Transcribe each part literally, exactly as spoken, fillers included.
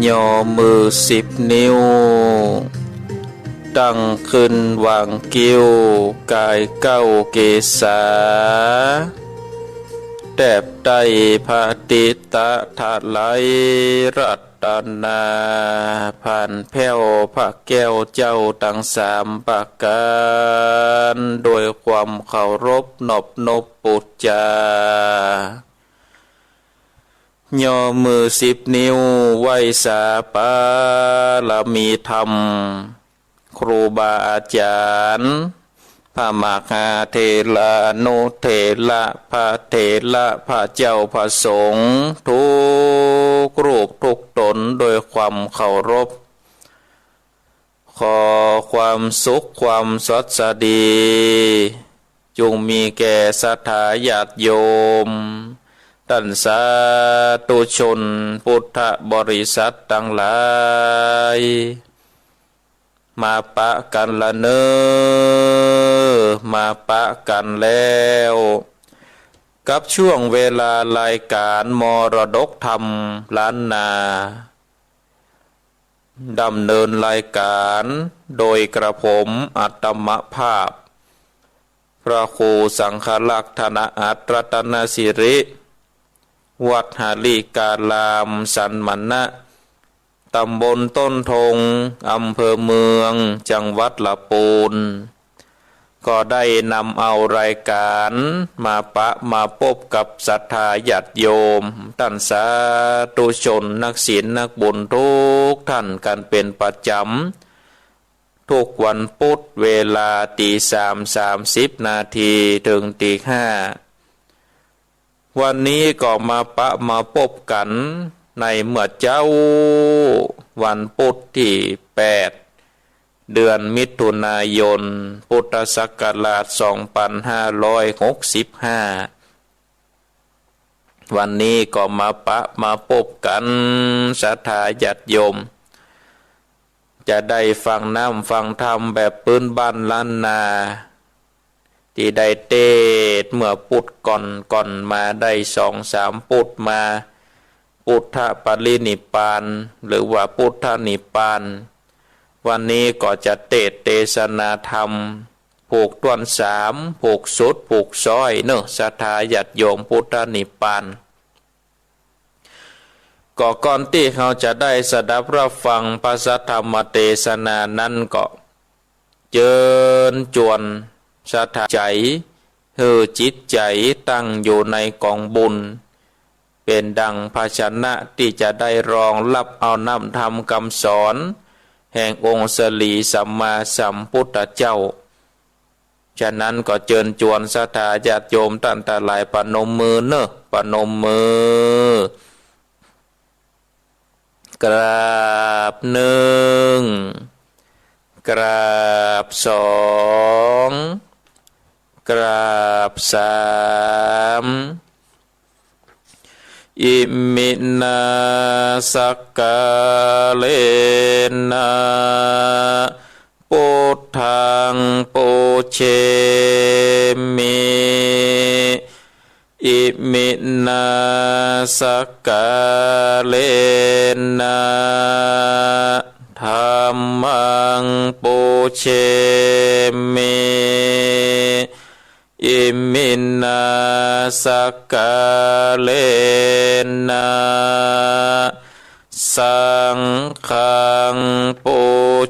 ย่อมือสิบนิ้ว ตั้งขึ้นวางคิ้ว กายเก้าเกศา แตบไต้พระติตะถลายรัตนา ผ่านแผ้วพระแก้วเจ้าตังสามประก๋าน โดยความเคารพนอบนบปู๋จา ย่อมือสิบนิ้วไหว้สาบารมีธรรม ครูบาอาจ๋ารย์ พระมหาเถรานุเถระ พระเถระ พระเจ้า พระสงฆ์ ทุกรูปทุกต๋น โดยความเคารพ ขอความสุขความสวัสดี จุ่งมีแก่ศรัทธาญาติโยม ต้านสาธุชนพุทธบริษัทตังหลาย มาปะกั๋นละเน่อ มาปะกั๋นแล้ว กับช่วงเวลารายก๋านมรดกธรรมล้านนา ดำเนินรายก๋านโดยกระผมอัตมภาพ พระครูสังฆรักษ์ ธนอัตร รัตนสิริ วัดหริการาม สันมณะ ต๋ำบลต้นธง อำเภอเมือง จังหวัดละปูน ก็ได้นำเอารายก๋านมาปะมาปบกับศรัทธาญาติโยม ต้านสาธุชน นักศีลนักบุญทุกท่านกั๋นเป๋นประจ๋ำ ทุกวันปุ๊ดเวลาตี๋สามสามสิบนาทีเถิงตี๋ห้า วันนี้ก็มาปะมาปบกั๋นในเมื่อเจ๊า วันปุ๊ดตี้แปด เดือนมิถุนายน พุทธศักราชสองปันห้าร้อยหกสิบห้า วันนี้ก็มาปะมาปบกั๋น ศรัทธาญาติโยม จะได้ฟังน้ำฟังธรรมแบบปื๊นบ้านล้านนา ตี้ได้เตสน์เมื่อปุ๊ดก่อนๆ มาได้สองสามปุ๊ดมา ปุทธปรินิพพาน หรือว่าปุทธนิพพาน วันนี้ก็จะเตสน์เตสนาธรรม ผูกต้วนสาม ผูกสุด ผูกซ้อยเน่อ ศรัทธาญาติโยม ปุทธนิพพาน ก็ก่อนตี้เฮาจะได้สดับรับฟังพระสัทธรรมเตสนานั้นก็ เจิญจวนศรัทธาใจ๋ หื้อจิตใจ๋ตั้งอยู่ในก๋องบุญ เป๋นดั่งภาชนะตี้จะได้รองฮับเอาน้ำธรรมกำสอน แห่งองค์สรีสัมมาสัมปุทธเจ้า ฉะนั้นก็เจิญจวนศรัทธาญาติโยมต้านตังหลายปนมมือเน่อ ปนมมือ กราบหนึ่ง กราบสอง กราบสาม อิมินา สักกาเลนะ ปุทธัง ปูเชมิ อิมินา สักกาเลนะ ธัมมัง ปูเชมิ อิมินา สักกาเลนะ สังฆัง ปู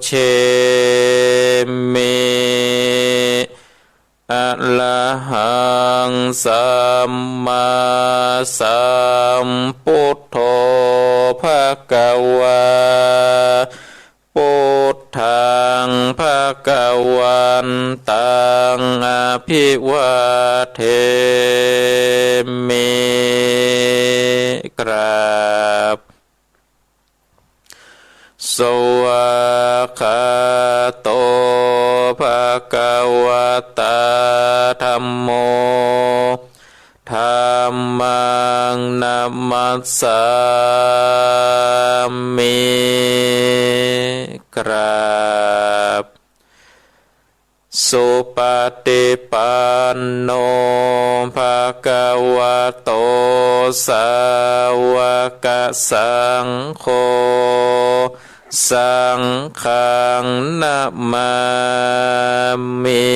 เชมิ อะระหัง สัมมาสัมพุทโธ ภะคะวา ปุทธัง ภะคะวันตัง อะภิวาเทมิ กราบ สวากขาโต ภะคะวะตา ธัมโม ธัมมัง นะมัสสามิ กราบ สุปฏิปันโน ภะคะวะโต สาวก สังโฆ สังฆังนะมามิ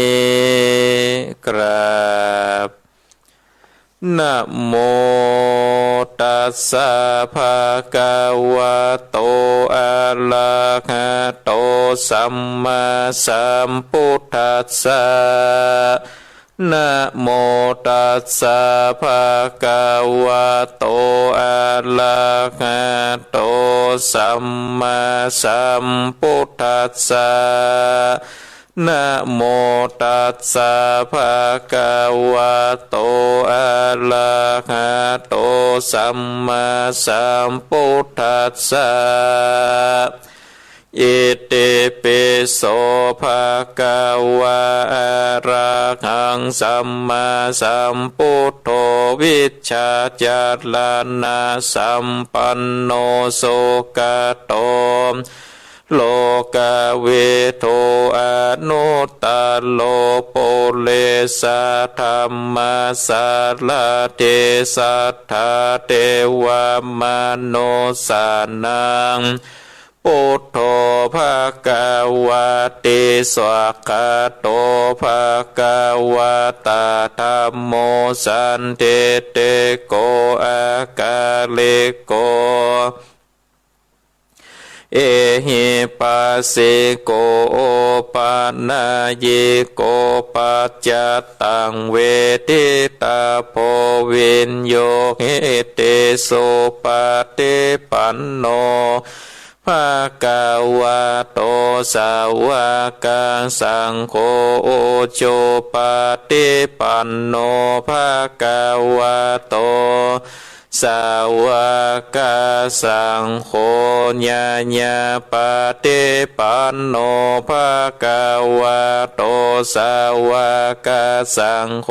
กราบ นะโมตัสสะ ภะคะวะโต อะระหะโต สัมมาสัมพุทธัสสะ นะโมตัสสะ ภะคะวะโต อะระหะโต สัมมาสัมพุทธัสสะ นะโมตัสสะ ภะคะวะโต อะระหะโต สัมมาสัมพุทธัสสะ อิติปิโส ภะคะวะ อะระหัง สัมมาสัมพุทโธ วิชชาจารณะสัมปันโน สุขะโต โลกะวิทู อนุตตะโร ปุริสะธัมมะสารถิ สัทธาเทวะมนุสสานัง พุทโธ ภะคะวะติ สวากขาโต ภะคะวะตะ ธัมโม สันทิฏฐิโก อะกาลิโก เอหิปัสสิโก โอปะนะยิโก ปัจจัตตัง เวทิตาโพ วิญญูหิติ สุปะฏิปันโน ภะคะวะโต สาวะกะสังโฆ อุจุปะฏิปันโน ภะคะวะโต สาวะกะสังโฆ ญาญาปะฏิปันโน ภะคะวะโต สาวะกะสังโฆ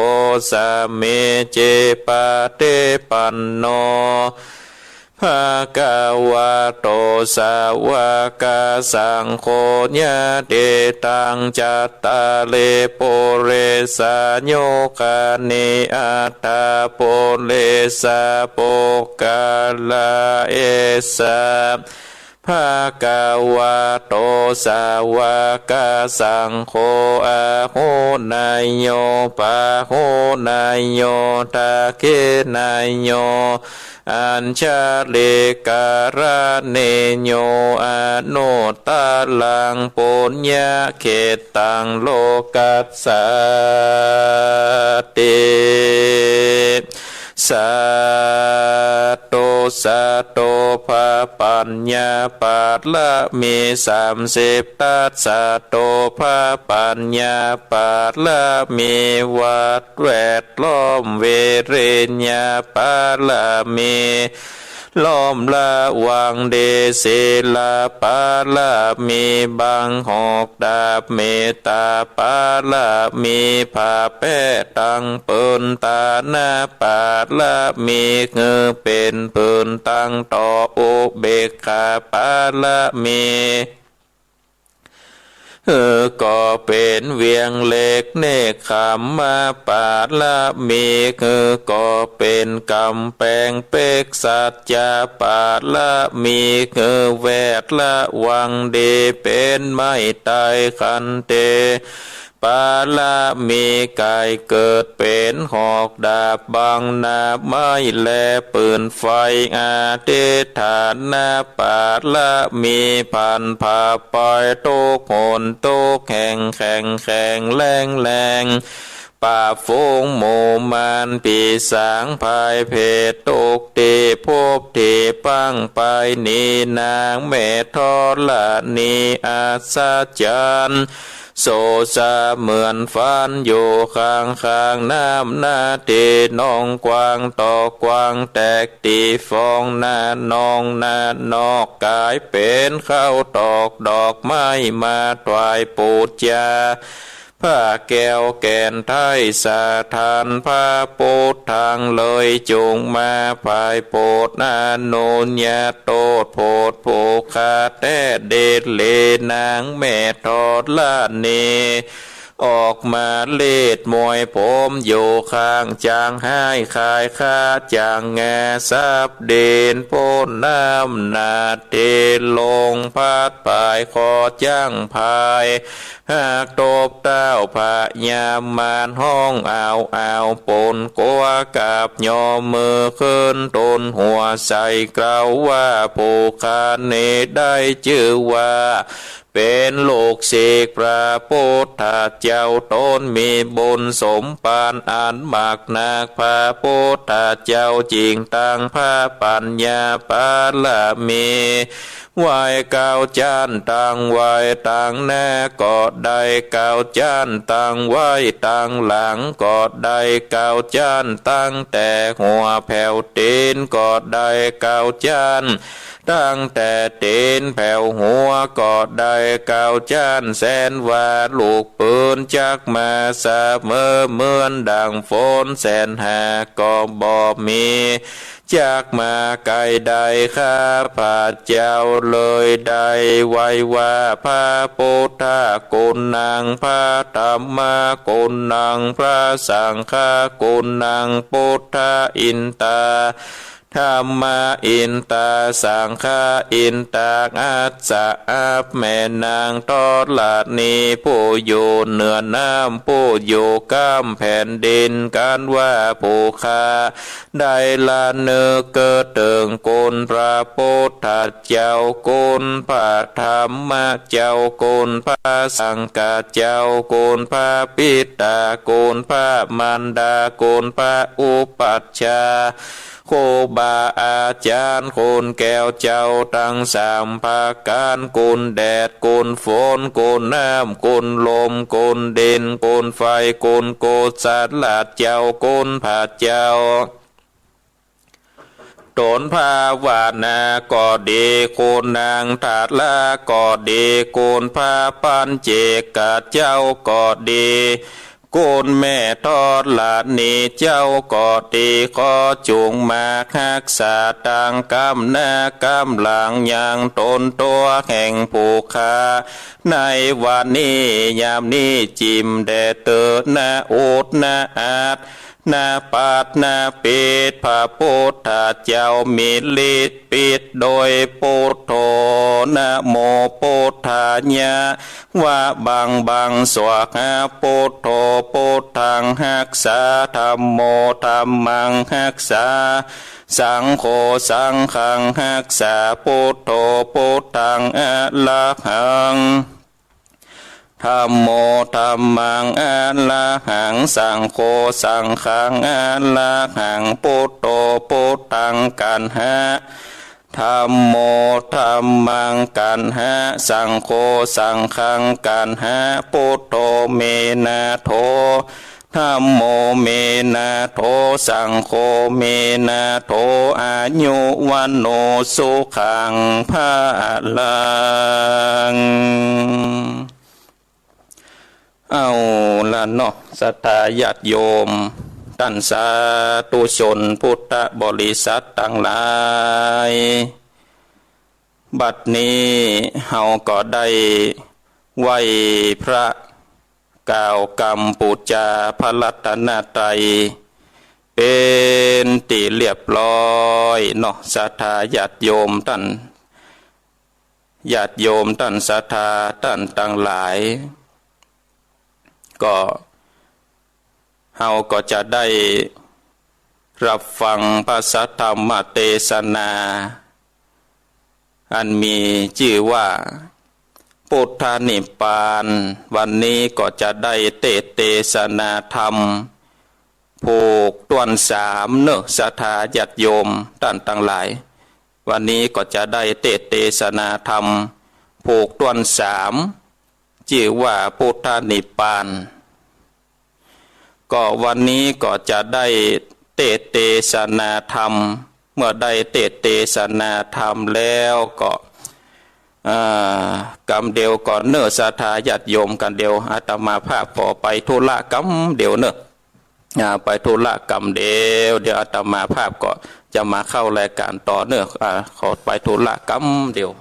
สามีจิปะฏิปันโน ภะคะวะโต สาวะกะสังโฆ ญาติตัง จัตตาริ ปุริสายุคานิ อัตถาปุริสะ ปุคคละ เอสะ ภะคะวะโต สาวะกะสังโฆ อาหุเนยโย ปาหุเนยโย ทักขิเนยโย อัญชะลีกะระเณโย อนุตตะรัง ปุญญะเขตตัง โลกัสสาติ สาธุ สาธุ พระปัญญาบารมีสามสิบทัศน์ สาธุ พระปัญญาบารมีวัด แวดล้อม วิริญญาบารมี ล้อมระวังดี ศีลบารมี บังหอกดาบ เมตตาบารมี ผ้าแป้ตังปืน ตานะบารมี หื้อเป๋นปืนตังต่อ อุเบกขาบารมี หื้อก่อเป๋นเวียงเหล็ก เนกขัมมะบารมี หื้อก่อเป๋นก๋ำแปงเป๊ก สัจจะบารมี หื้อแวดระวังดี เป๋นไม้ไต้ ขันติ บารมี ก๋ายเกิดเป๋นหอกดาบ บังหน้าไม้และปืนไฟ อธิฏฐานะบารมี ผันผ่าไปทุกหนทุกแห่ง แข็งแข็งแรงแรง ปราบฝูงหมู่มารปีศาจ พายเพศทุกตี้ ภพตี้ปังไป นี้นางแม่ธรณี อัศจรรย์ โสเสมือนฝันอยู่ข้างๆ น้ำนาตี้ นองกว้างตอกกว้าง แตกตี้ฟอง นาน้องนาน้อง ก๋ายเป๋นข้าวตอกดอกไม้ มาถวายปู๋จา พระแก้วแก่นไทยสถาน พระพุทธังเลยจุ่งมา ผายโผดอนุญาโต โผดผู้ข้าแต๊ดีหลี นางแม่ธรณี ออกมาเลียดมวยผมอยู่ข้างจางฮ้ายขายข้าจางแงสับดินป๊นน้ำหนาเทลงพัดปายคอจั้งพาย หากตบเต้าพญามารฮ้องอ้าวอ้าวปนกั๋วกาบยอมือขึ้นตนหัวใส่เกล้าว่า ผู้ข้านี้ได้จื้อว่า เป๋นลูกศิษย์พระปุทธเจ้า ตนมีบุญสมภารอันมากนัก พระปุทธเจ้าจึงตั้งพระปัญญาบารมี ไหว้เก้าจั้น ตั้งไหว้ตังหน้าก็ได้เก้าจั้น ตั้งไหว้ตังหลังก็ได้เก้าจั้น ตั้งแต่หัวแผวตี๋นก็ได้เก้าจั้น ตั้งแต่ตี๋นแผวหัวก็ได้เก้าจั้น แสนว่าลูกปืนจักมาเสมอ เหมือนดั่งฝนแสนหาก็บ่มี จักมาใก้ได้ ข้าพเจ้าเลยได้ไหว้ว่า พระปุทธะกุณัง พระธัมมะกุณัง พระสังฆะกุณัง ปุทธะอินตา ธัมมะอินตา สังฆะอินตา อัสสะ อับแม่นางธรณี ผู้อยู่เหนือน้ำ ผู้อยู่ก้ำแผ่นดิน กันว่าผู้ข้า ได้ระนึกเถิงคุณพระปุทธเจ้า คุณพระธัมมะเจ้า คุณพระสังฆะเจ้า คุณพระปิตา คุณพระมารดา คุณพระอุปัชฌาย์ ครูบาอาจารย์ คุณแก้วเจ้าตังสามประก๋าน คุณแดด คุณฝน คุณน้ำ คุณลม คุณดิน คุณไฟ คุณกุศลเจ้า คุณพระเจ้า ตนภาวนาก็ดี คุณนางธาราก็ดี คุณพระปัญเจกเจ้าก็ดี คุณแม่ธรณีเจ้าก็ดี ขอจุ่งมาฮักษาตังก้ำหน้าก้ำหลังยังตนตั๋วแห่งผู้ข้า ในวันนี้ยามนี้จิ่มแด่เตอ นะอุดนะอาด นะปัดนะปิด พระปุทธเจ้ามีฤทธิ์ปิดโดยปุทโธ นะโมปุทธายะ วะบังบัง สวาหา ปุทโธ ปุทธังฮักษา ธัมโม ธัมมังฮักษา สังโฆ สังฆังฮักษา ปุทโธ ปุทธังอะระหัง ธัมโม ธัมมังอะระหัง สังโฆ สังฆังอะระหัง ปุทโธ ปุทธังกัณหะ ธัมโม ธัมมังกัณหะ สังโฆ สังฆังกัณหะ ปุทโธ เม นาโถ ธัมโม เม นาโถ สังโฆ เม นาโถ อายุ วัณโณ สุขัง พะลัง เอาละเนาะ ศรัทธาญาติโยม ต้านสาธุชนพุทธบริษัทตังหลาย บัดนี้เฮาก็ได้ไหว้พระ กล่าวกำปู๋จาพระรัตนตรัย เป๋นตี้เรียบร้อยเนาะ ศรัทธาญาติโยมต้าน ญาติโยมต้านศรัทธาต้านตังหลาย ก็ เฮาก็จะได้ฮับฟังพระสัทธรรมเตสนา อันมีจื้อว่า ปุทธนิพพาน วันนี้ก็จะได้เตสน์เตสนาธรรม ผูกต้วนสามเนาะ ศรัทธาญาติโยมต้านตังหลาย วันนี้ก็จะได้เตสน์เตสนาธรรม ผูกต้วนสาม จื้อว่าปุทธนิพพาน ก็วันนี้ก็จะได้เตสน์เตสนาธรรม เมื่อได้เตสน์เตสนาธรรมแล้วก็ อ่า กำเดียวก่อนเนาะ ศรัทธาญาติโยม กำเดียว อาตมาภาพขอไปธุระกำเดียวเนาะ อ่า ไปธุระกำเดียว เดี๋ยวอาตมาภาพก็จะมาเข้ารายการต่อเนาะ อ่า ขอไปธุระกำเดียว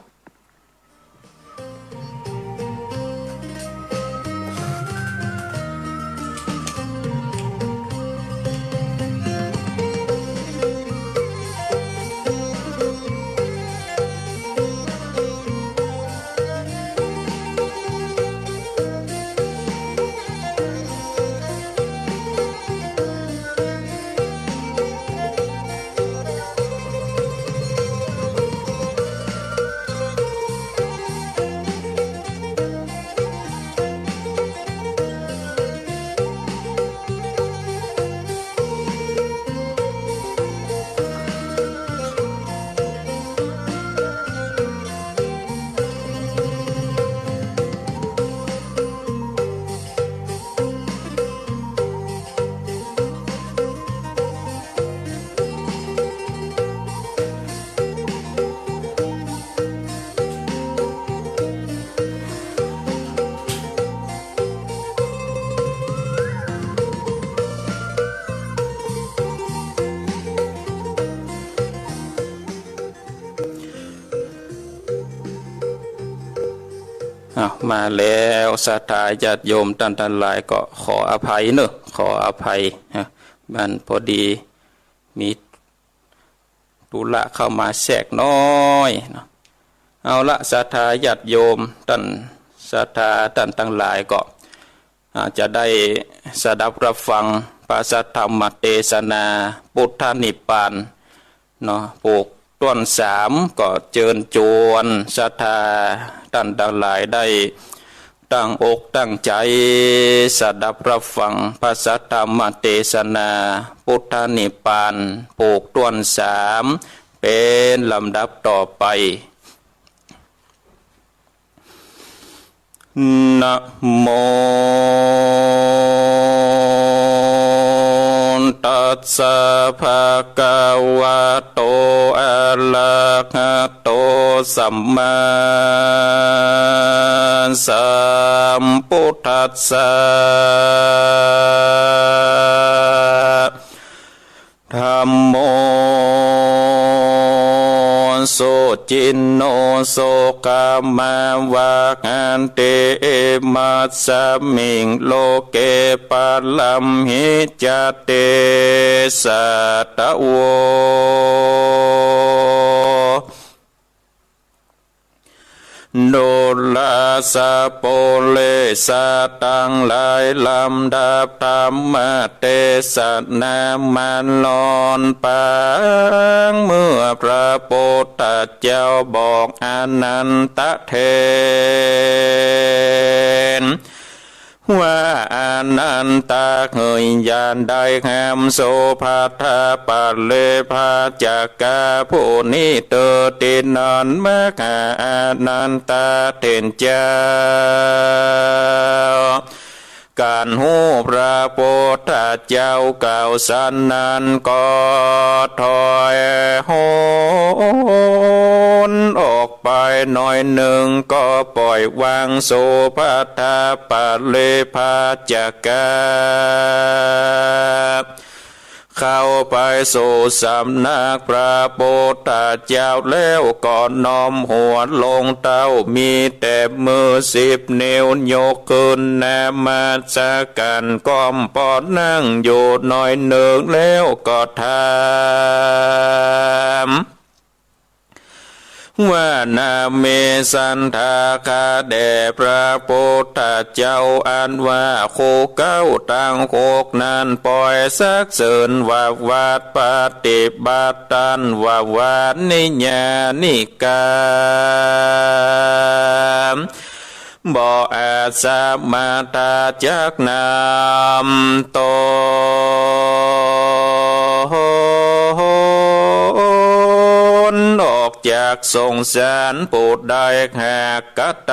มาแล้วศรัทธาญาติโยมต้านตังหลายก็ขออภัยเนาะ ขออภัยนะ มันพอดีมีธุระเข้ามาแทรกน้อยเนาะ เอาละ ศรัทธาญาติโยมต้าน ศรัทธาต้านตังหลายก็ อ่า จะได้สดับรับฟังพระสัทธรรมเตสนา ปุทธนิพพาน เนาะ ผูกต้วนสาม ก็เจิญจวนศรัทธาต้านตังหลายได้ตั้งอกตั้งใจ๋สดับรับฟังพระสัทธรรมเตสนา ปุทธนิพพาน ผูกต้วนสาม เป๋นลำดับต่อไป นะโม ตัสสะ ภะคะวะโต อะระหะโต สัมมาสัมพุทธัสสะ ธัมโม สุจินโน สุขะมะวะหันติ อิมัสสะมิง โลเก ปะรัมหิ จะ เต สะ ทะ โว ดูราสะ ปุริสะตังหลาย ลำดับธรรมเตสนามาลอนปัง เมื่อพระปุทธเจ้าบอกอานันทะเถร ว่า อานันทะ เหย อย่าได้ห้าม โสภัททะ ปริพาจกะ ผู้นี้เตียว ตี้นั้น มหาอานันทะเถรเจ้า กั๋นฮู้พระปุทธเจ้ากล่าวสันนั้นก็ถอยหนออกไปหน้อยนึ่ง ก็ป่อยวาง โสภัททะ ปริพาจกะ เข้าไปสู่สำนักพระปุทธเจ้าแล้ว ก็น้อมหัวลงเต้า มีแต่มือสิบนิ้วยกขึ้น นมัสก๋านก้อม ปอนั่งอยู่หน้อยนึ่งแล้วก็ถาม ว่า นะเม สัตถา ข้าแด่พระปุทธเจ้า อันว่าคู่เก๊าตังหกนั้น ป่อยสรรเสริญว่า วัตรปฏิบัติ ต้านว่า วัตรนิยานิกรรม บ่อาจสามารถจะจักนำตนออกจากสงสารผู้ใดหากกระต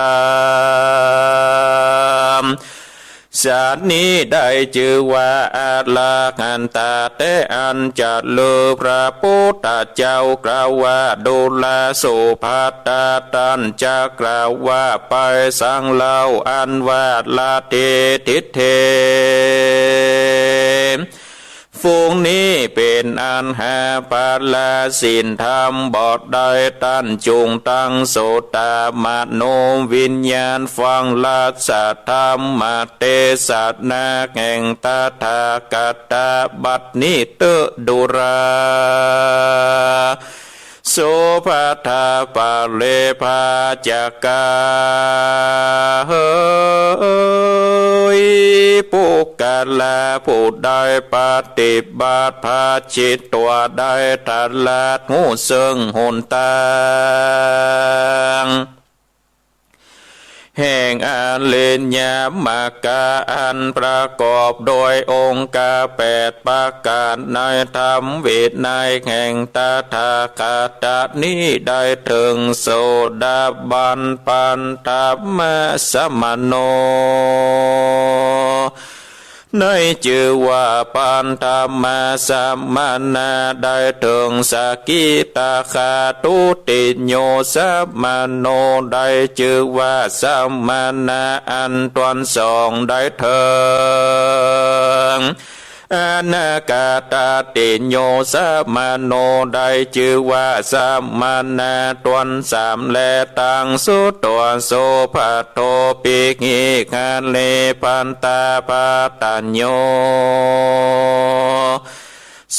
ำ สัตว์นี้ได้จื้อว่าอรหันตะแต๊ อันจะลือพระปุทธเจ้ากล่าวว่า ดูรา โสภัททะ ต้านจะกล่าวว่า ไปสังเล่า อันว่า ลัทธิทิฏฐิ ฝูงนี้เป๋นอันหาผละศีลธรรมบ่ได้ ต้านจุ่งตั้งโสตมโนวิญญาณ ฟังรัสธรรมเตสนาแห่งตถาคตะบัดนี้เต๊อะ ดูรา โสภัททะ ปริพาจกะ เหย ปุคคละผู้ใดปฏิบัติ ผะจิต ตัวใด ตรัสฮู้ซึ่งหนตาง แห่งอริยมรรค อันประกอบโดยองค์แปดประก๋าน ในธรรมวินัยแห่งตถาคตะนี้ ได้เถิงโสดาบันปันธรรมสมโน ในจื้อว่าปันธรรมสมณะ ได้เถิงสกิทาคา ทุติโยสมโน ได้จื้อว่าสมณะอันต้วนสอง ได้เถิง อนากาตาติโย สมโณ ได้จื้อว่าสมณะต้วนสาม และตังสุตโต โสภัทโท ปิหิคาเล ภัตตาภัตตโย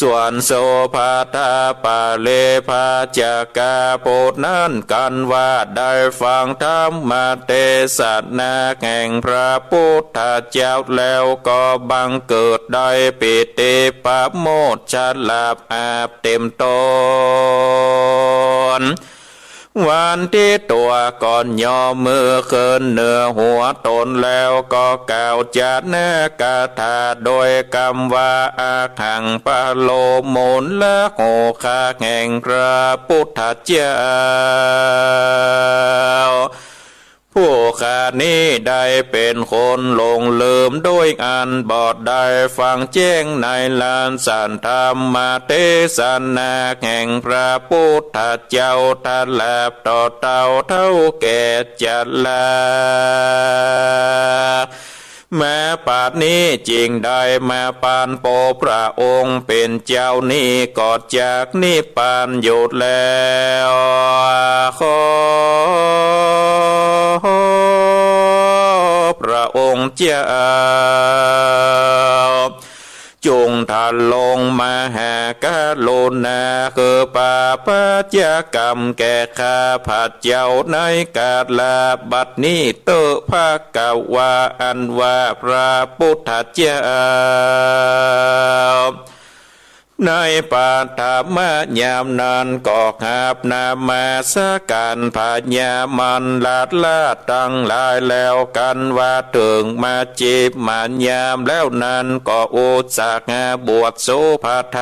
ส่วนโสภัททปาเล ภัจจกบุตรนั้น กันว่าได้ฟังธรรมเตสนาแห่งพระพุทธเจ้าแล้ว ก็บังเกิดได้ปีติประโมทย์ สลาบอาบเต็มตน วันที่ตัวก่อนย่อมือขึ้นเหนือหัวตนแล้ว ก็กล่าวจานะคาถาโดยกำว่า อะหัง ปะโล มูลละโหคะ แห่งพระพุทธเจ้า ผู้ข้านี้ได้เป๋นคนหลงลืม โดยอันบ่ได้ฟังแจ้งในลานสันธรรมเตสนาแห่งพระพุทธเจ้า ตลอดต่อเฒ่า เฒ่าแก่ชรา มาปัจจุบันนี้จึงได้มาปานพบพระองค์เป๋นเจ้านี้ ก็จักนิพพานอยู่แล้ว ขอพระองค์เจ้า จงทรงมหากรุณา คือประปาชกรรมแก่ข้าพเจ้าในกาลบัดนี้เต๊อะ ภควา อันว่าพระพุทธเจ้า ในปฐมยามนั้นก็กราบนมัสการพญามลราชตังหลายแล้ว กันว่าเถิงมัชฌิมยามแล้วนั้น ก็อุสสหบวชโสภัทท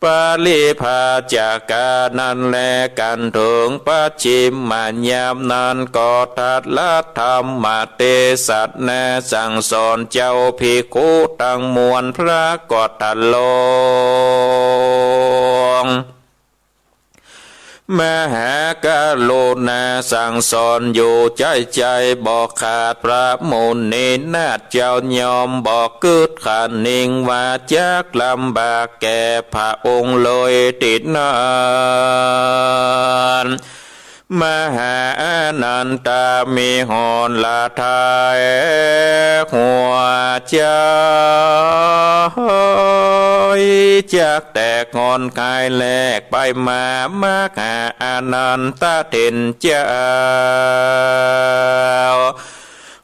ปริพาจกานั้นแล กันเถิงปัจฉิมยามนั้นก็ตรัสธรรมเตสนาสั่งสอนเจ้าภิกขุตังมวล พระก็ตรัสลง มหากรุณาสั่งสอนอยู่ใจ๊ใจ๊บ่ขาด พระมุนีนาถเจ้าย่อมบ่กึ๊ดคะเนงว่าจักลำบากแก่พระองค์เลยตี้นั้น มหาอานันทามีหรทาย หัวใจ๋จักแตกฮ้อนคายแลกไปมา มหาอานันทะเถรเจ้า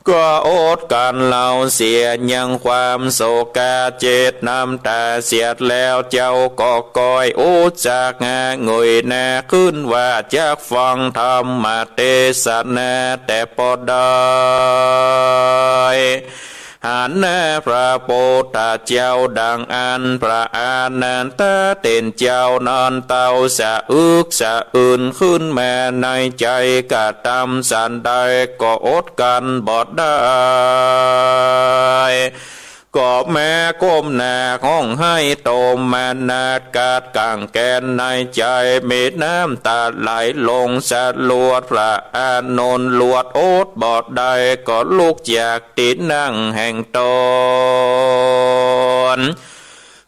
ก็อดกลั้นเล่าเสียยังความโศกาเจตน้ำต๋าเสียดแล้ว เจ้าก็ก้อยอุจจาระเงยหน้าขึ้นว่าจักฟังธรรมเตสนา แต่ปอได้หันหน้าพระพุทธเจ้าดังอั้น พระอานันทะเถรเจ้านั้นเต้าสะอึกสะอื้นขึ้นมาในใจ๋ กระทำสันใดก็อดกลั้นบ่ได้ ก็มาก้มหน้าฮ้องไห้โทมนัสกัดกั๋งแก่นในใจ๋ มีน้ำต๋าไหลลงสะหลวด พระอานนท์หลวดอดบ่ได้ ก็ลุกจากตี้นั่งแห่งตน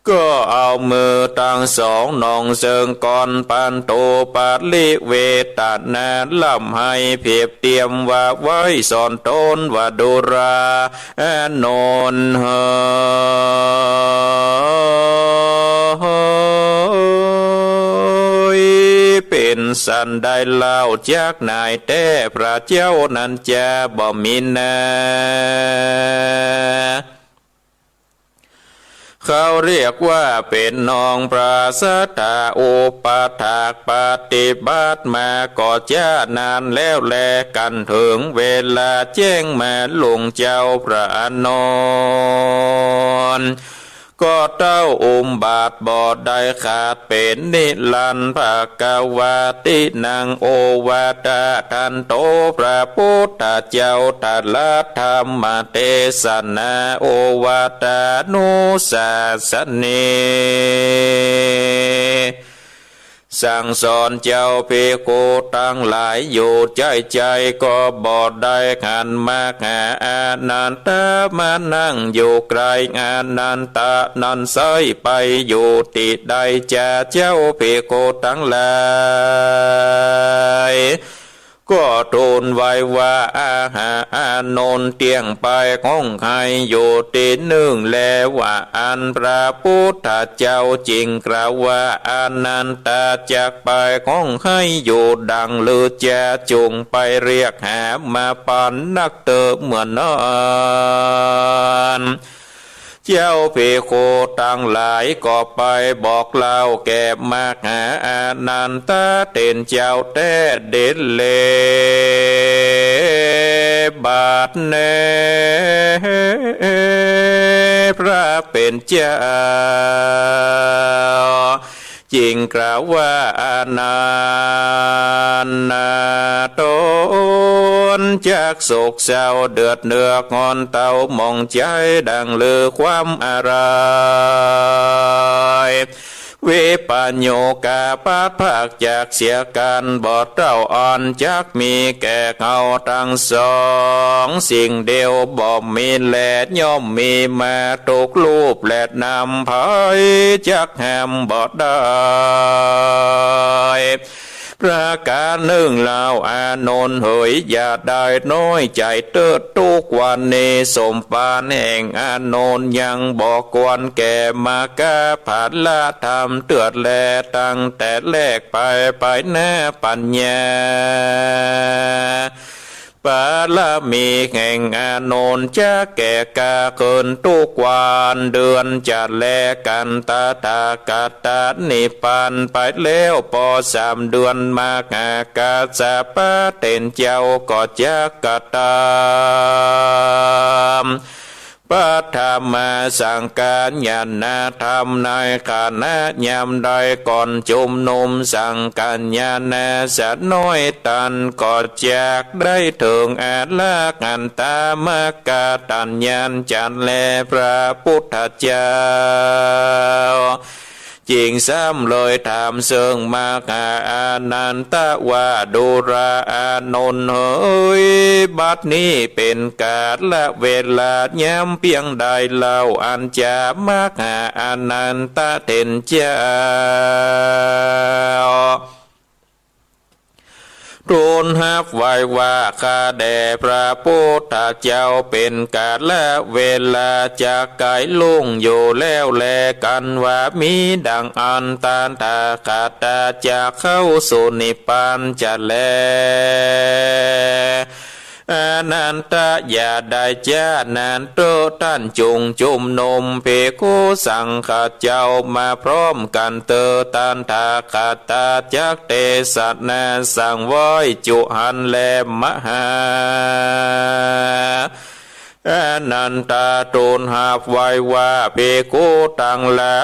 ก็เอามือตังสองนองเซิงก้อนปันตูปริเวทนา ร่ำไห้เผียบเตียมว่าไหว้สอนตนว่า ดูราอานนท์เหย เป๋นสันใดเล่า จักหน่ายแต๊พระเจ้านั้นจาบ่มีนา เขาเรียกว่าเป๋นน้องพระสัตถาอุปัฏฐากปฏิบัติมาก็จ๊านานแล้วแล กั๋นเถิงเวลาแจ้งมาลุงเจ้าพระอานนท์ ก็เต้าอุบัติบ่ได้ขาดเป๋นนิรันดร์ ภควาตินังโอวาทะทันโต พระพุทธเจ้าตรัสธรรมเตสนาโอวาทานุสาสนี เ สั่งสอนเจ้าภิกขุตังหลายอยู่ใจ๊ใจ๋ก็บ่ได้ หันมาหาอานันทะ มานั่งอยู่ใก้อานันทะนั้นไส้ ไปอยู่ตี้ใดจา เจ้าภิกขุตังหลาย ก็ทูลไว้ว่า อาหาอานนท์ เตี้ยงไปฮ้องไห้อยู่ตี้นึ่งแล ว่าอั้น พระปุทธเจ้าจึงกล่าวว่า อานันทะ จักไปฮ้องไห้อยู่ดังลือจา จุ่งไปเรียกหามาปันนักเต๊อะเมื่อนั้น เจ้าภิกขุตังหลายก็ไปบอกเล่าแก่มหาอานันทะเถรเจ้าแต๊เด็ดแล บัดนี้พระเป๋นเจ้า จึงกล่าวว่า อานันทะ ต๋นจักโศกเศร้าเดือดเนื้อฮ้อนเต้าหมองใจ๋ ดังลือความอะไร วิปโยคาพลัดพรากจากเสียกั๋น บ่เต้าอ่อนจักมีแก่เฮาตังสอง สิ่งเดียวบ่มีแล ย่อมมีมาทุกรูปแลนาม ใผจักห้ามบ่ได้ ประก๋านนึ่งเล่า อานนท์เหย อย่าได้น้อยใจ๋เต๊อะ ทุกวันนี้สมภารแห่งอานนท์ยังบ่ควรแก่มหาภละธรรมเตื้อแล ตั้งแต่แรกไป ไปหน้าปัญญา บารมีแห่งอานนท์จะแก่กล้าขึ้นทุกวัน เดือนจะแลกั๋น ตถาคตนิพพานไปแล้ว ปอสามเดือน มหากัสสปะเถรเจ้าก็จักกระทำ พระธรรมสังฆายาณธรรมในขณะยามใดก่อนจุมนุมสังฆายาณะสักน้อย ต้านก็จักได้เถิงอรหันตมรรคผลญาณจะแล พระปุทธเจ้า จึงสำเร็จธรรมเซิ่งมหาอานันทะว่า ดูราอานนท์เหย บัดนี้เป๋นกาละเวลายามเปียงใดเล่า อันจะมหาอานันทะเถรเจ้า ทูลฮับไว้ว่า ข้าแด่พระปุทธเจ้าเป๋นกาละเวลาจะใก้ลุ่งอยู่แล้วแล กันว่ามีดังอั้น ตถาคตจักเข้าสู่นิพพานจะแล อานันทะ อย่าได้จ๊านานเต๊อะ ต้านจุ่งจุมนุมภิกขุสังฆะเจ้ามาพร้อมกั๋นเต๊อะ ตถาคตจักเตสนาสังไว้จุหันแล มหา อานันทะ ทูลฮับไว้ว่า ภิกขุตังหลา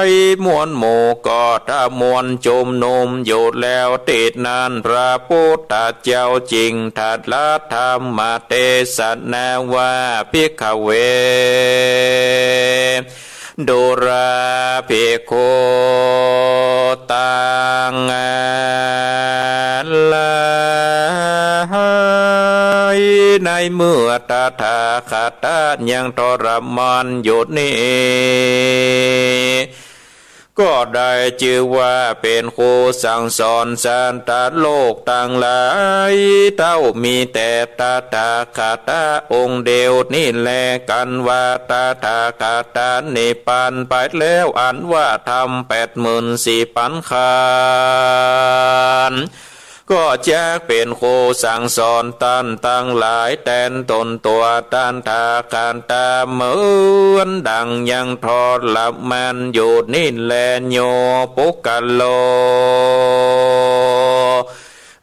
ยมวลหมู่ก็ถ้ามวลจุมนุมอยู่แล้วตี้นั้น พระปุทธเจ้าจึงตรัสธรรมเตสนาว่า ภิกขเว ดูราภิกขุตังหลาย ในเมื่อตถาคตยังทรมานอยู่นี้ ก็ได้จื้อว่าเป๋นครูสั่งสอนสัตว์โลกตังหลาย เต้ามีแต่ตถาคตองค์เดียวนี้แล กันว่าตถาคตนิพพานไปแล้ว อันว่าธรรมแปดหมื่นสี่ปั๋นขันธ์ ก็จักเป๋นครูสั่งสอนต้านตังหลายแตนต๋นตั๋วตถาคตเหมือนดังยังทรมานอยู่นี้แล โย ปุคคโล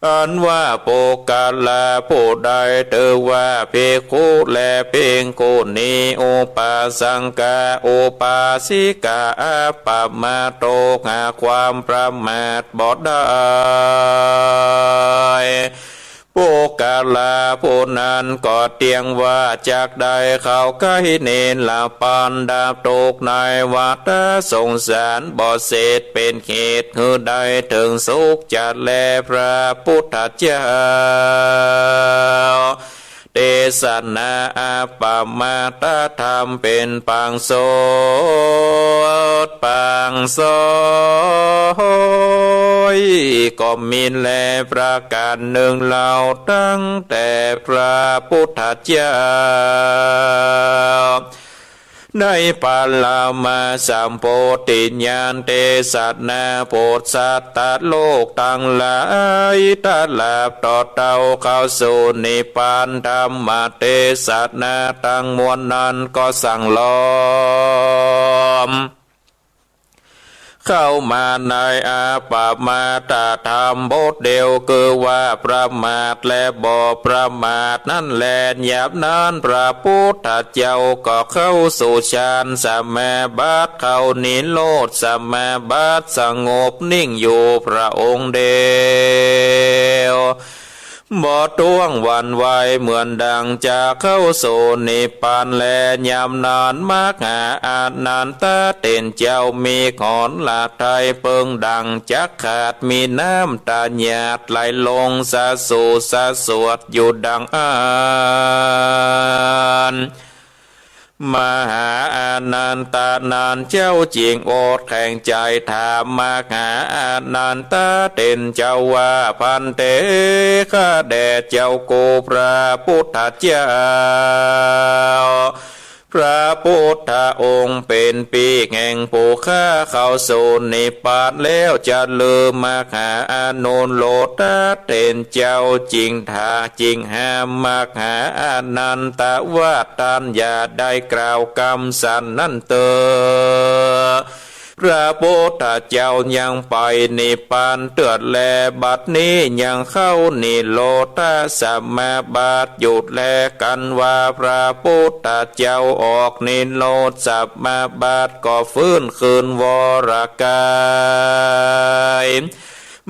อันว่าปุคคละผู้ใดถือว่าภิกขุและภิกขุณี อุปาสกะ อุปาสิกะ อัปปะมาทโต หาความประมาทบ่ได้ ปุคคละผู้นั้นก็เตียงว่าจักได้เข้าใก้นิรปันดับตุ๊กข์ในวัฏสงสารบ่เสร็จ เป๋นเหตุหื้อได้เถิงสุขจะแล พระปุทธเจ้า เตสนาอัปปมาทธรรมเป๋นปางสดปางสอย ก็มีแลประก๋านนึ่งเล่า ตั้งแต่พระปุทธเจ้า ในปรมาสัมโพธิญาณ เตสนาโผดสัตว์โลกตังหลาย ตราบต่อเต้าเข้าสู่นิพพาน ธรรมเตสนาตังมวลนั้นก็สั่งล้อม เข้ามาในอัปปมาทธรรมบทเดียว คือว่าประมาทและบ่ประมาทนั้นแล ยามนั้นพระปุทธเจ้าก็เข้าสู่ฌานสมาบัติ เข้านิโรธสมาบัติ สงบนิ่งอยู่พระองค์เดียว บ่ต้องหวั่นไหวเหมือนดังจะเข้าสู่นิพพานแล ยามนั้นมหาอานันทะเถรเจ้ามีหรไทยเปิงดั่งจักขาด มีน้ำตาหยาดไหลลงสะสูสะสวดอยู่ดังอั้น มหาอานันทะนั้นเจ้าจึงอดแข็งใจ๋ถามมหาอานันทะเถรเจ้าว่า ภันเต ข้าแด่เจ้ากู่พระปุทธเจ้า พระปุทธองค์เป๋นปีแห่งผู้ข้าเข้าสู่นิพพานแล้ว จะลือมหาอนุโลทะเถรเจ้าจึงถา จึงห้ามมหาอานันทะว่า ต้านอย่าได้กล่าวกำสันนั้นเตอ พระปุทธเจ้ายังไปนิพพานเตื้อแล บัดนี้ยังเข้านิโรธสมาบัติอยู่แล กันว่าพระปุทธเจ้าออกนิโรธสมาบัติก็ฟื้นคืนวรกาย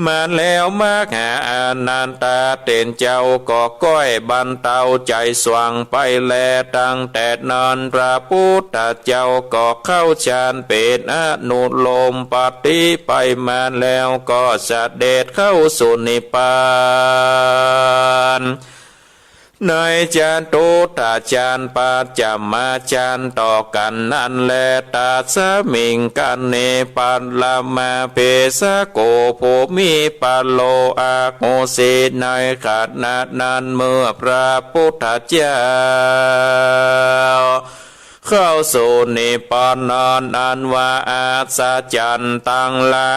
มาแล้วมหาอานันทะเถรเจ้าก็ก้อยบรรเทาใจ๋สว่างไปแล ตั้งแต่นั้นพระปุทธเจ้าก็เข้าฌานเป๋นอนุโลมปฏิไปมาแล้วก็เสด็จเข้าสู่นิพพาน ในจตุตถฌานปัจฉมฌานต่อกั๋นนั้นแล ตัสมิงคเณ ปรมาเภสโก ภูมิปโล อโหสิ ในขณะนั้นเมื่อพระปุทธเจ้า เข้าสู่นิพพานนั้น อันว่าอัศจรรย์ตังหลา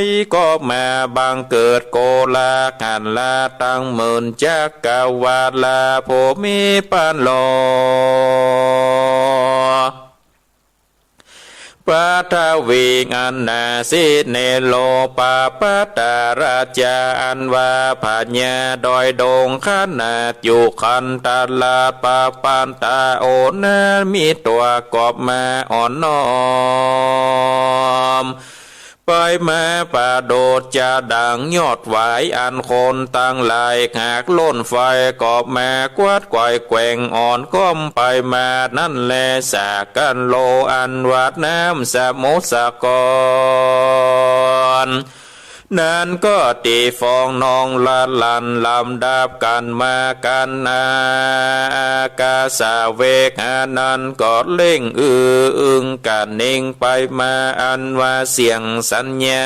ย ก็มาบังเกิดโกลาหละตังหมื่นจักรวาลา ภูมิปโล ปฐวี อันนาสิเนโร ปปตราชา อันว่าพญาดอยดงขนาดอยู่คันธราช ปปัตตโอนาถมิ ตั๋วก็มาอ่อนน้อม ไปมาประดุจจะดั่งยอดหวาย อันคนตังหลายหากล่นไฟ ก็มากวัดไกว่แกว่งอ่อนก้อมไปมานั้นแล สากัลโล อันว่าน้ำสมุทรสาคร นั้นก็ตีฟองนองละลันลำดับกั๋นมา กัณหา กาสาเวหานั้นก็เร่งอื้ออึงกระเน่งไปมา อันว่าเสียงสัญญา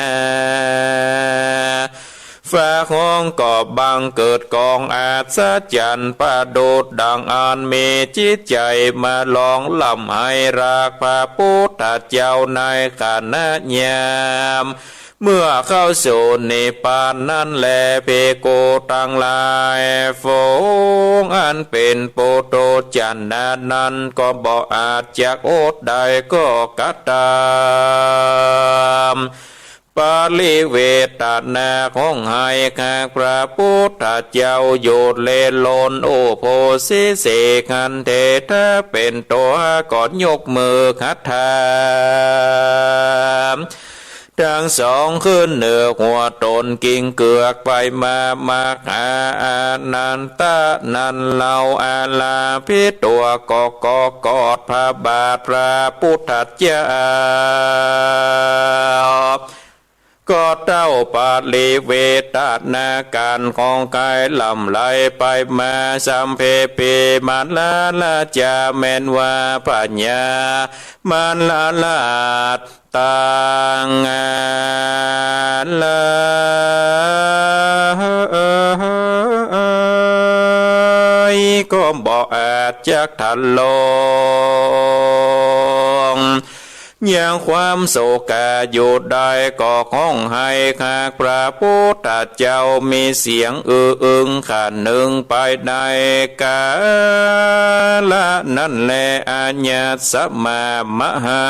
ฟ้าฮ้องก็บังเกิดกองอัศจรรย์ ประดุจดั่งอันมีจิตใจ๋มาล่วงล้ำไห้รักพระปุทธเจ้าในขณะยาม เมื่อเข้าสู่นิพพานนั้นแล ภิกขุตังหลาย ฝูงอันเป๋นปุถุชนนั้นก็บ่อาจจะอดได้ก็กระตาม ปริเวทนาฮ้องไห้หากพระปุทธเจ้าอยู่เล่นลน อุโพสิเสหันเถ ถ้าเป๋นตั๋วก็ยกมือหัดถาม ตังสองขึ้นเหนือหัวต๋น กิ่งเกือกไปมา มากหาอานันทะนั้นเล่า อาลาภิกตัวก็ ก็กอดพระบาทพระปุทธเจ้า ก็เต้าปริเวทนาก๋านของก๋ายลำไหลไปมา สัพเพปิมาลาราจา แม่นว่าพญามลราชตังหลายก็บ่อาจจักทันลง ยังความโศกาอยู่ได้ ก็ฮ้องไห้หากพระปุทธเจ้า มีเสียงอื้ออึงขะนึงไปในกาละนั้นแล อายัสมามหา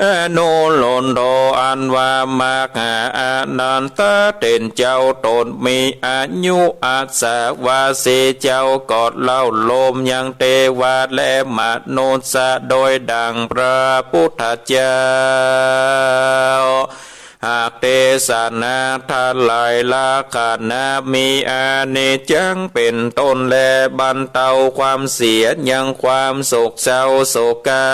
อนุรุทโธ อันว่ามากหาอานันทะเถรเจ้าต๋นมีอายุอัสสะวะสี เจ้าก็เล่าโลมยังเตวะและมนุษย์โดยดั่งพระปุทธเจ้า หากเตสนาถลายลักษณะ มีอานิจจังเป๋นต้น และบรรเตาความเสียยังความโศกเศร้าโศกา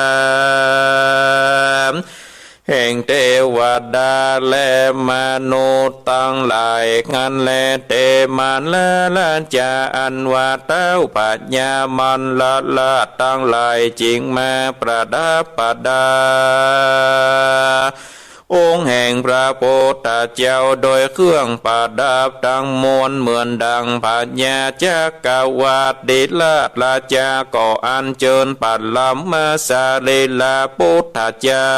แห่งเตวดาและมนุษย์ตังหลายนั้นแล เตมหาราจา อันว่าเต้าพญามลราชตังหลาย จึงมาประดับประดา องค์แห่งพระปุทธเจ้าโดยเครื่องประดับตังมวล เหมือนดั่งพญาจักรวรรดิราช ราชาก็อัญเจิญปรมสรีระปุทธเจ้า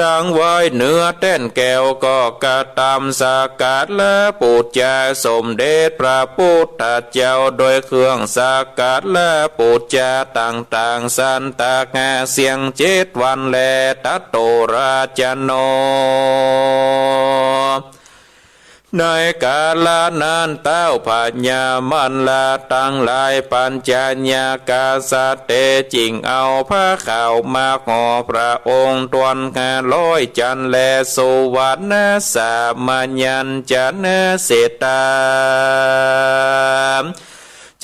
ตังไว้เหนือแต้นแก้ว ก็กระตำสักการะปู๋จาสมเด็จพระปุทธเจ้า โดยเครื่องสักการะปู๋จาต่างๆ สันตะหาเสี้ยงเจ็ดวันแล ทัตโตราชโน ในกาละนั้นเต้าพญามลราชตังหลาย ปัญจญากษัตริย์เตจึ่งเอาผ้าขาวมาห่อพระองค์ ตวนห้าร้อยจันทร์ และสุวรรณสามยัญจนะเศษฐา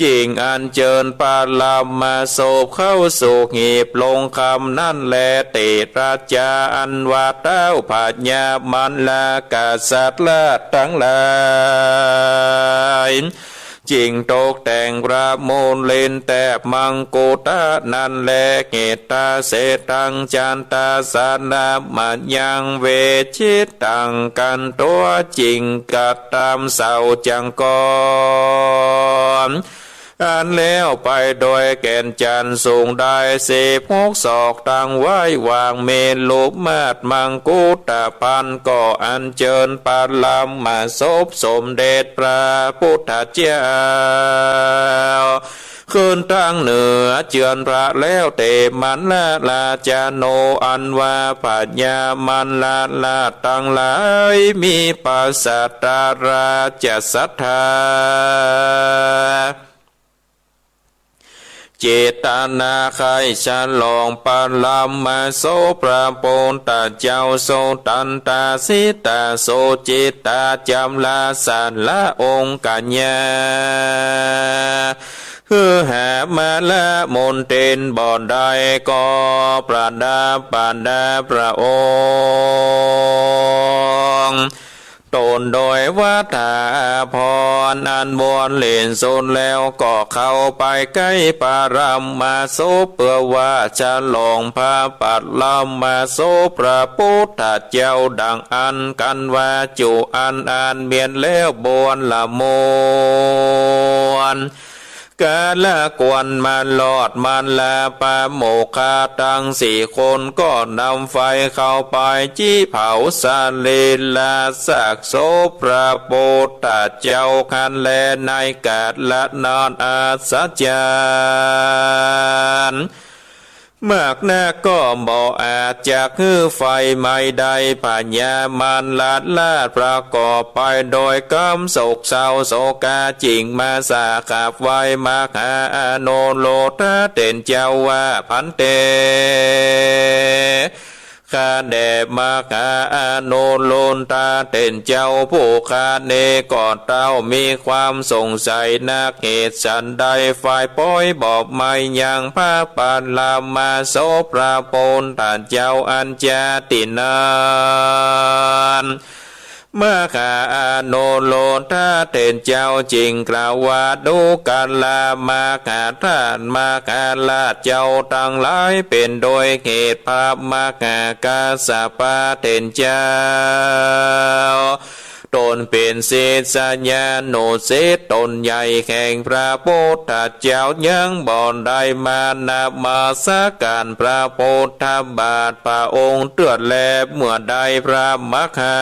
จึ่งอัญเจิญปรมสพเข้าสู่หีบลงคำนั้นแล เตระจาอันว่าเต้าพญามลกษัตริย์ราชตังหลาย จึ่งตกแต่งประมูลเล่นแถบมังกุฏะนั้นแล เขตาเศษตังจันตาสนามยังเวชิตตังกันตัว จึงกระตำเสาจังกร อันแล้วไปโดยแก่นจันทร์สูงได้สิบหกศอก ตังไว้วางเมรุมาตรมังกุฏภัณฑ์ ก็อัญเจิญปรมสพสมเด็จพระปุทธเจ้า ขึ้นตังเหนือเจือนพระแล้ว เตมหาราชโน อันว่าพญามลราชตังหลาย มีประสาทราชศรัทธา เจตนาใค่ฉลองปรมสพพระปุทธเจ้า สุทันตา สิตา สุจิตา จำลา สาละ องคญา คือหามาละมนเทียนบ่ได้ ก็ประดับประดาพระองค์ตนโดยวัตถาอาภรณ์อันบริสุทธิ์แล้ว ก็เข้าไปใก้ปรมสพ เพื่อว่าฉลองพระปรมสพพระปุทธเจ้า ดังอั้นกั๋นว่า จุอันอาจเมียนแล้วบวนละมวล กาละกวนมารอดมลปโมคคาตังสี่คน ก็นำไฟเข้าไปจี้เผาสรีระซากศพพระปุทธเจ้าหั้นแล ในก๋าละนั้นอัศจรรย์ มากนักก็บ่อาจจักหื้อไฟไหม้ได้ พญามารราชประกอบไปโดยความโศกเศร้าโศกา จึงมาสาขับไหว้มหาอนุรุทธะเถรเจ้าว่า ภันเต ข้าแด่มหาอนุรุทธะเถรเจ้าผู้ข้านี้ ก็เต้ามีความสงสัยนัก เหตุสันใดฝ่ายปอยบ่ไหม้ยังพระปรมาสพพระพุทธเจ้าอันจาตินั้น มหาอนุรุทธะเถรเจ้าจึงกล่าวว่า ดูกรามาหาท่านมหาราชเจ้าตังหลาย เป๋นโดยเหตุพระมหากัสสปะเถรเจ้า ต๋นเป๋นศิษยานุศิษย์ต๋นใหญ่แห่งพระพุทธเจ้า ยังบ่ได้มานมัสการพระพุทธบาทพระองค์เตื้อแล เมื่อใดพระมหา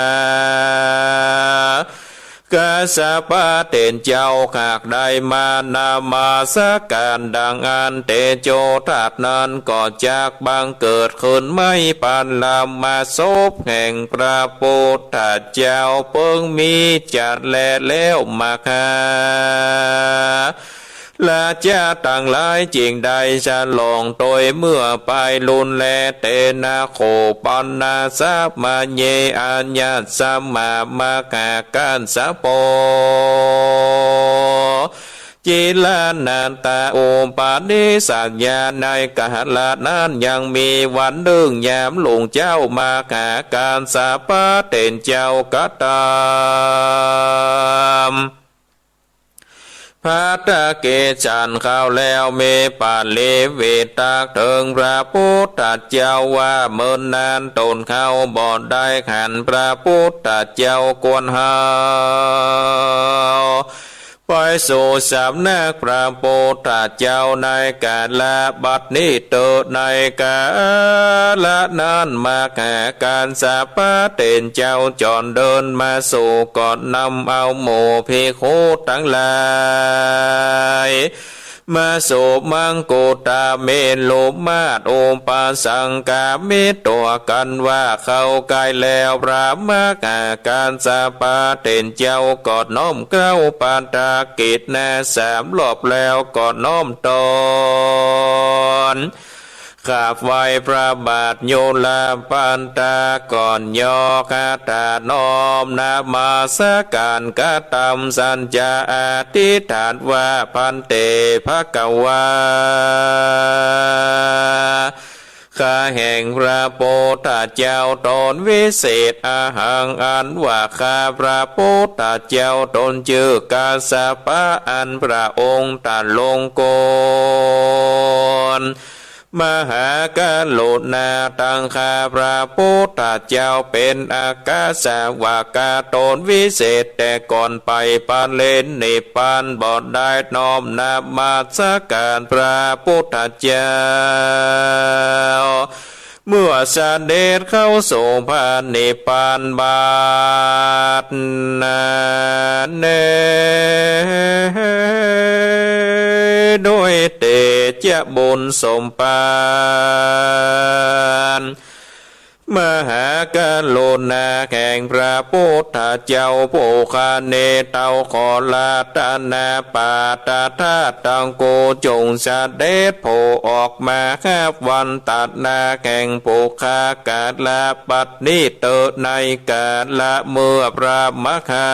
กัสสปะเถรเจ้าหากได้มานมัสการดังอั้น เตโจธาตุนั้นก็จักบังเกิดขึ้นไหม้ปรมาสพแห่งพระพุทธเจ้า เปิงมีจัดแลแล้ว มหาราชะตังหลายจึงได้ฉลองตวยเมื่อไปลุนแล เตนะโข ปะนะสะมะเย อะยัสมะ มหากัสสโป จิระนัตตะ อุปาทิสสะยะ ในกาละนั้นยังมีวันนึ่งยามรุ่งเจ๊ามหากัสสปะเถรเจ้ากระตำ ภัตตากิจฉันข้าวแล้ว มีปริวิตตรักเถิงพระพุทธเจ้าว่า เมินนานต๋นข้าวบ่ได้หันพระพุทธเจ้าควรเฮา ไปสู่สำนักพระพุทธเจ้าในกาละบัดนี้เต๊อะ ในกาละนั้นมหากัสสปะเถรเจ้าจ๋อนเดินมาสู่ ก็นำเอาหมู่ภิกขุตังหลาย มาสู่มังคุฏเถรลุมาทอุปสังคามิตตั๋วกั๋นว่า เข้าใก้แล้ว พระมหากัสสปะเถรเจ้าก็น้อมเกล้าภัตตากิจนาสามรอบแล้วก็น้อมตน กราบไหว้พระบาทยุลภัตตาก่อน ยกคาถาน้อมนมัสการกระตำสัจจะอธิษฐานว่า ภันเต ภะคะวา ข้าแห่งพระพุทธเจ้าต๋นวิเศษ อะหัง อันว่าข้าพระพุทธเจ้าต๋นจื้อกัสสปะ อันพระองค์ตรัสลงโกน มหากรุณาตัง ข้าพระพุทธเจ้าเป๋นอัครสาวกต๋นวิเศษ แต่ก่อนไปปรินิพพานบ่ได้น้อมนมัสการพระพุทธเจ้า เมื่อเสด็จเข้าสู่พระนิพพานบัดนั้นแล ด้วยเตชะบุญสมภาร มหากรุณาแห่งพระพุทธเจ้าผู้ข้านี้ เต้าขอรัตนปาตรธาตุตังกู่ จงเสด็จโผล่ออกมาฮับวันตัดหน้าแห่งผู้ข้ากาละบัดนี้เต๊อะ ในกาละเมื่อพระมหา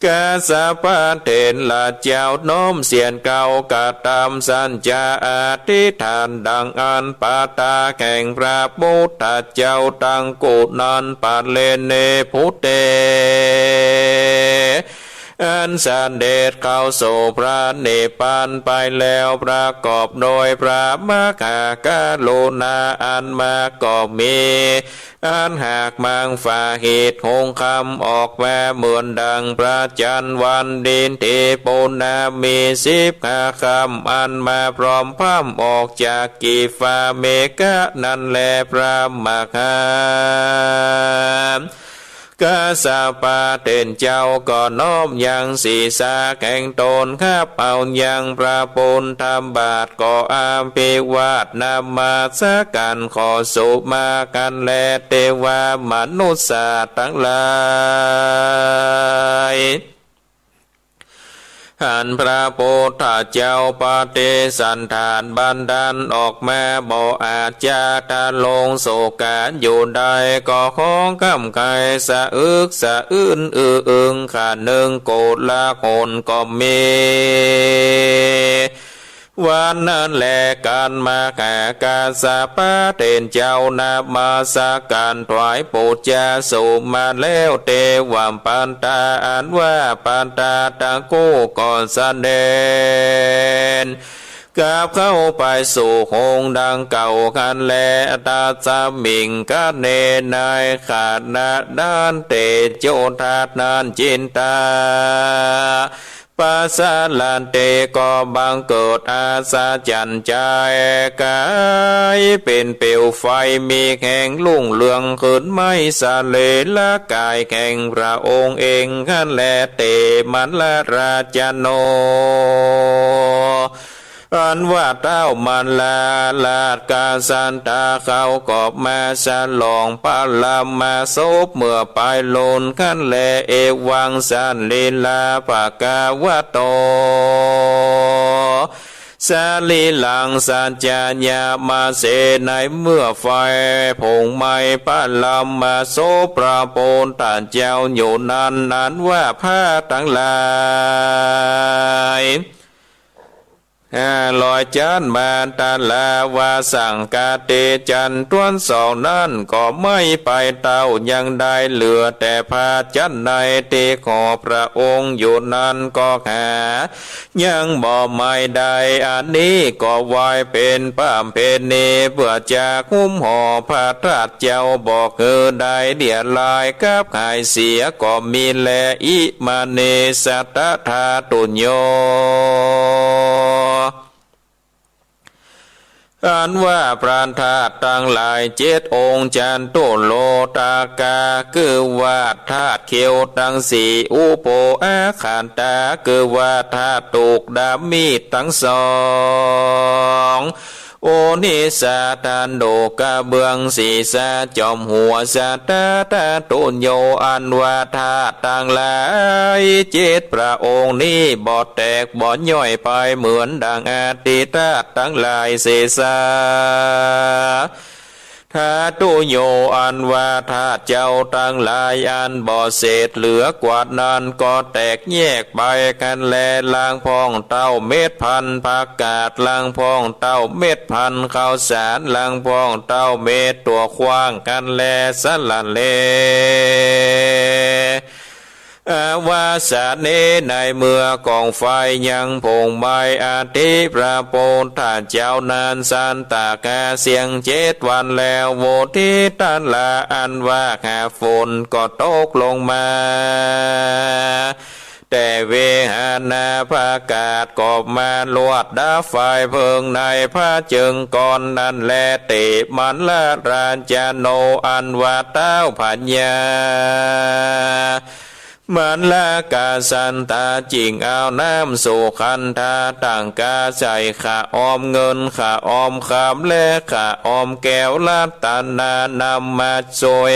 กัสสปะเถระเจ้าน้อมเสียงกล่าวกระตำสัจจะอธิษฐานดังอั้น ภัตตาแห่งพระพุทธเจ้าตังกู่นั้น ปรินิพพุเต อันเสด็จเข้าสู่พระนิพพานไปแล้ว ประกอบโดยพระมหากรุณาอันมาก ก็มี อันหากมังฝาเหตุหงส์คำออกมาเหมือนดังพระจันทร์วันดินทีปูนนามีสิบห้าคำ อันมาพร้อมพร่ำออกจากกีฟาเมฆะนั้นแล พระมหา ก กษัตริย์เจ้าก็น้อมยังศีรษะแห่งต๋น ขับเอายังพระพุทธบาท ก็อภิวาทนมัสก๋านขอสุมากันแล เตวะมนุษย์สัตว์ตังหลาย อันพระพุทธเจ้าปฏิสันถานบันดาลออกมา บ่อาจจะทรงสุขอยู่ได้ ก็ขอคร่ำไคร่สะอึกสะอื้นอื้ออึง คานึ่งโกลาหลก็มี วันนั้นแล กันมหากษัตริย์เจ้านมัสก๋านถวายปู๋จาสุมาแล้ว เตวะปัตตา อันว่าปัตตาตะกรูก็เสด็จ กลับเข้าไปสู่โฮงดังเก่าหั้นแล ตัสมิง คเณ ในขณะนั้น เตโจทัศน์นั้น จินตา ปสาระเต ก็บังเกิดอัศจรรย์ใจ๋ ก๋ายเป๋นเปลวไฟ มีแฮงรุ่งเรืองขึ้น ไหม้สรีระก๋ายแห่งพระองค์เองหั้นแล เต มัลลราชโน อันว่าเต้ามัลลราชกษัตริย์เขาก็มาฉลองพระบรมศพเมื่อปายลุนหั้นแล เอวังสรีระภะคะวะโต สรีรัง สัจจายามาเส ในเมื่อไฟเผาไหม้พระบรมศพพระพุทธเจ้าอยู่นั้น อันว่าพราหมณ์ตังหลาย ห้าร้อยจ๊าน มาตลา วาสังคติจันทร์ต้วนสองนั้น ก็ไหม้ไปเต้ายังได้ เหลือแต่ผ้าจั้นในตี้ห่อพระองค์อยู่นั้นก็หายังบ่ไหม้ได้ อันนี้ก็ไหว้เป๋นประเพณีเปื้อจะหุ้มห่อพระธาตุเจ้า บ่หื้อได้เดียลายกับหายเสียก็มีแล อิมานิ สัตถาธุโญ อันว่าพระธาตุตังหลายเจ็ดองค์ จัตุโลทกะ คือว่าธาตุเขี้ยวตังสี่ อุโภ อาคันตะ คือว่าธาตุถูกดาบมีดตังสอง โอนิสา ธนู กระเบื้องศีรษะ จอมหัว สัตถาธุโญ อันว่าธาตุตังหลายเจ็ดพระองค์นี้บ่แตกบ่ย่อยไปเหมือนดังอดีตธาตุตังหลายเสีย สัตถาธุโญ อันว่าธาตุเจ้าตังหลายอันบ่เศษเหลือกว่านั้นก็แตกแยกไปหั้นแล ลางพ่องเต้าเม็ดพันธุ์ผักกาด ลางพ่องเต้าเม็ดพันธุ์ข้าวสาร ลางพ่องเต้าเม็ดถั่วขว้างหั้นแล สะหละเล อวาสะเน ในเมื่อกองไฟยังเผาไหม้อัฐิพระพุทธเจ้านั้นสันตะกาเสี้ยงเจ็ดวันแล้ว โวทิตะละ อันว่าหาฝนก็ตกลงมา แต่เวหานา ผักกาดก็มาลวดดับไฟเพลิงในพระเจิงกรนั้นแล เต มัลลราชโน อันว่าเต้าพญามัลลกษัตริย์จึงเอาน้ำสุขันธาตังกาใส่ขะออมเงิน ขะออมคำ และขะออมแก้วรัตนานำมาช่วย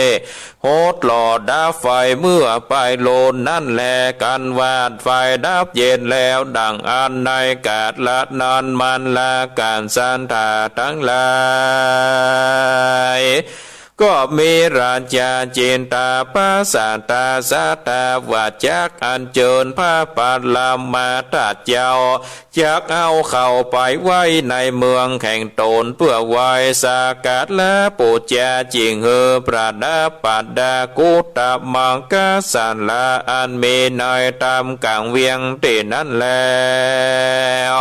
หดหล่อดับไฟเมื่อปายลุนนั้นแล กันว่าไฟดับเย็นแล้ว ดังอั้นในกาละนั้น มัลลกษัตริย์ตังหลายก็มีราชาจินตาปสาทาสัตถาวาจักอัญเจิญพระปรมาธาตุเจ้า จักเอาเข้าไปไว้ในเมืองแห่งต๋นเปื้อไหว้สักการะปู๋จา จึงหื้อประดับประดากุฏมังคศาลาอันมีในถ้ำก๋างเวียงตี้นั้นแล้ว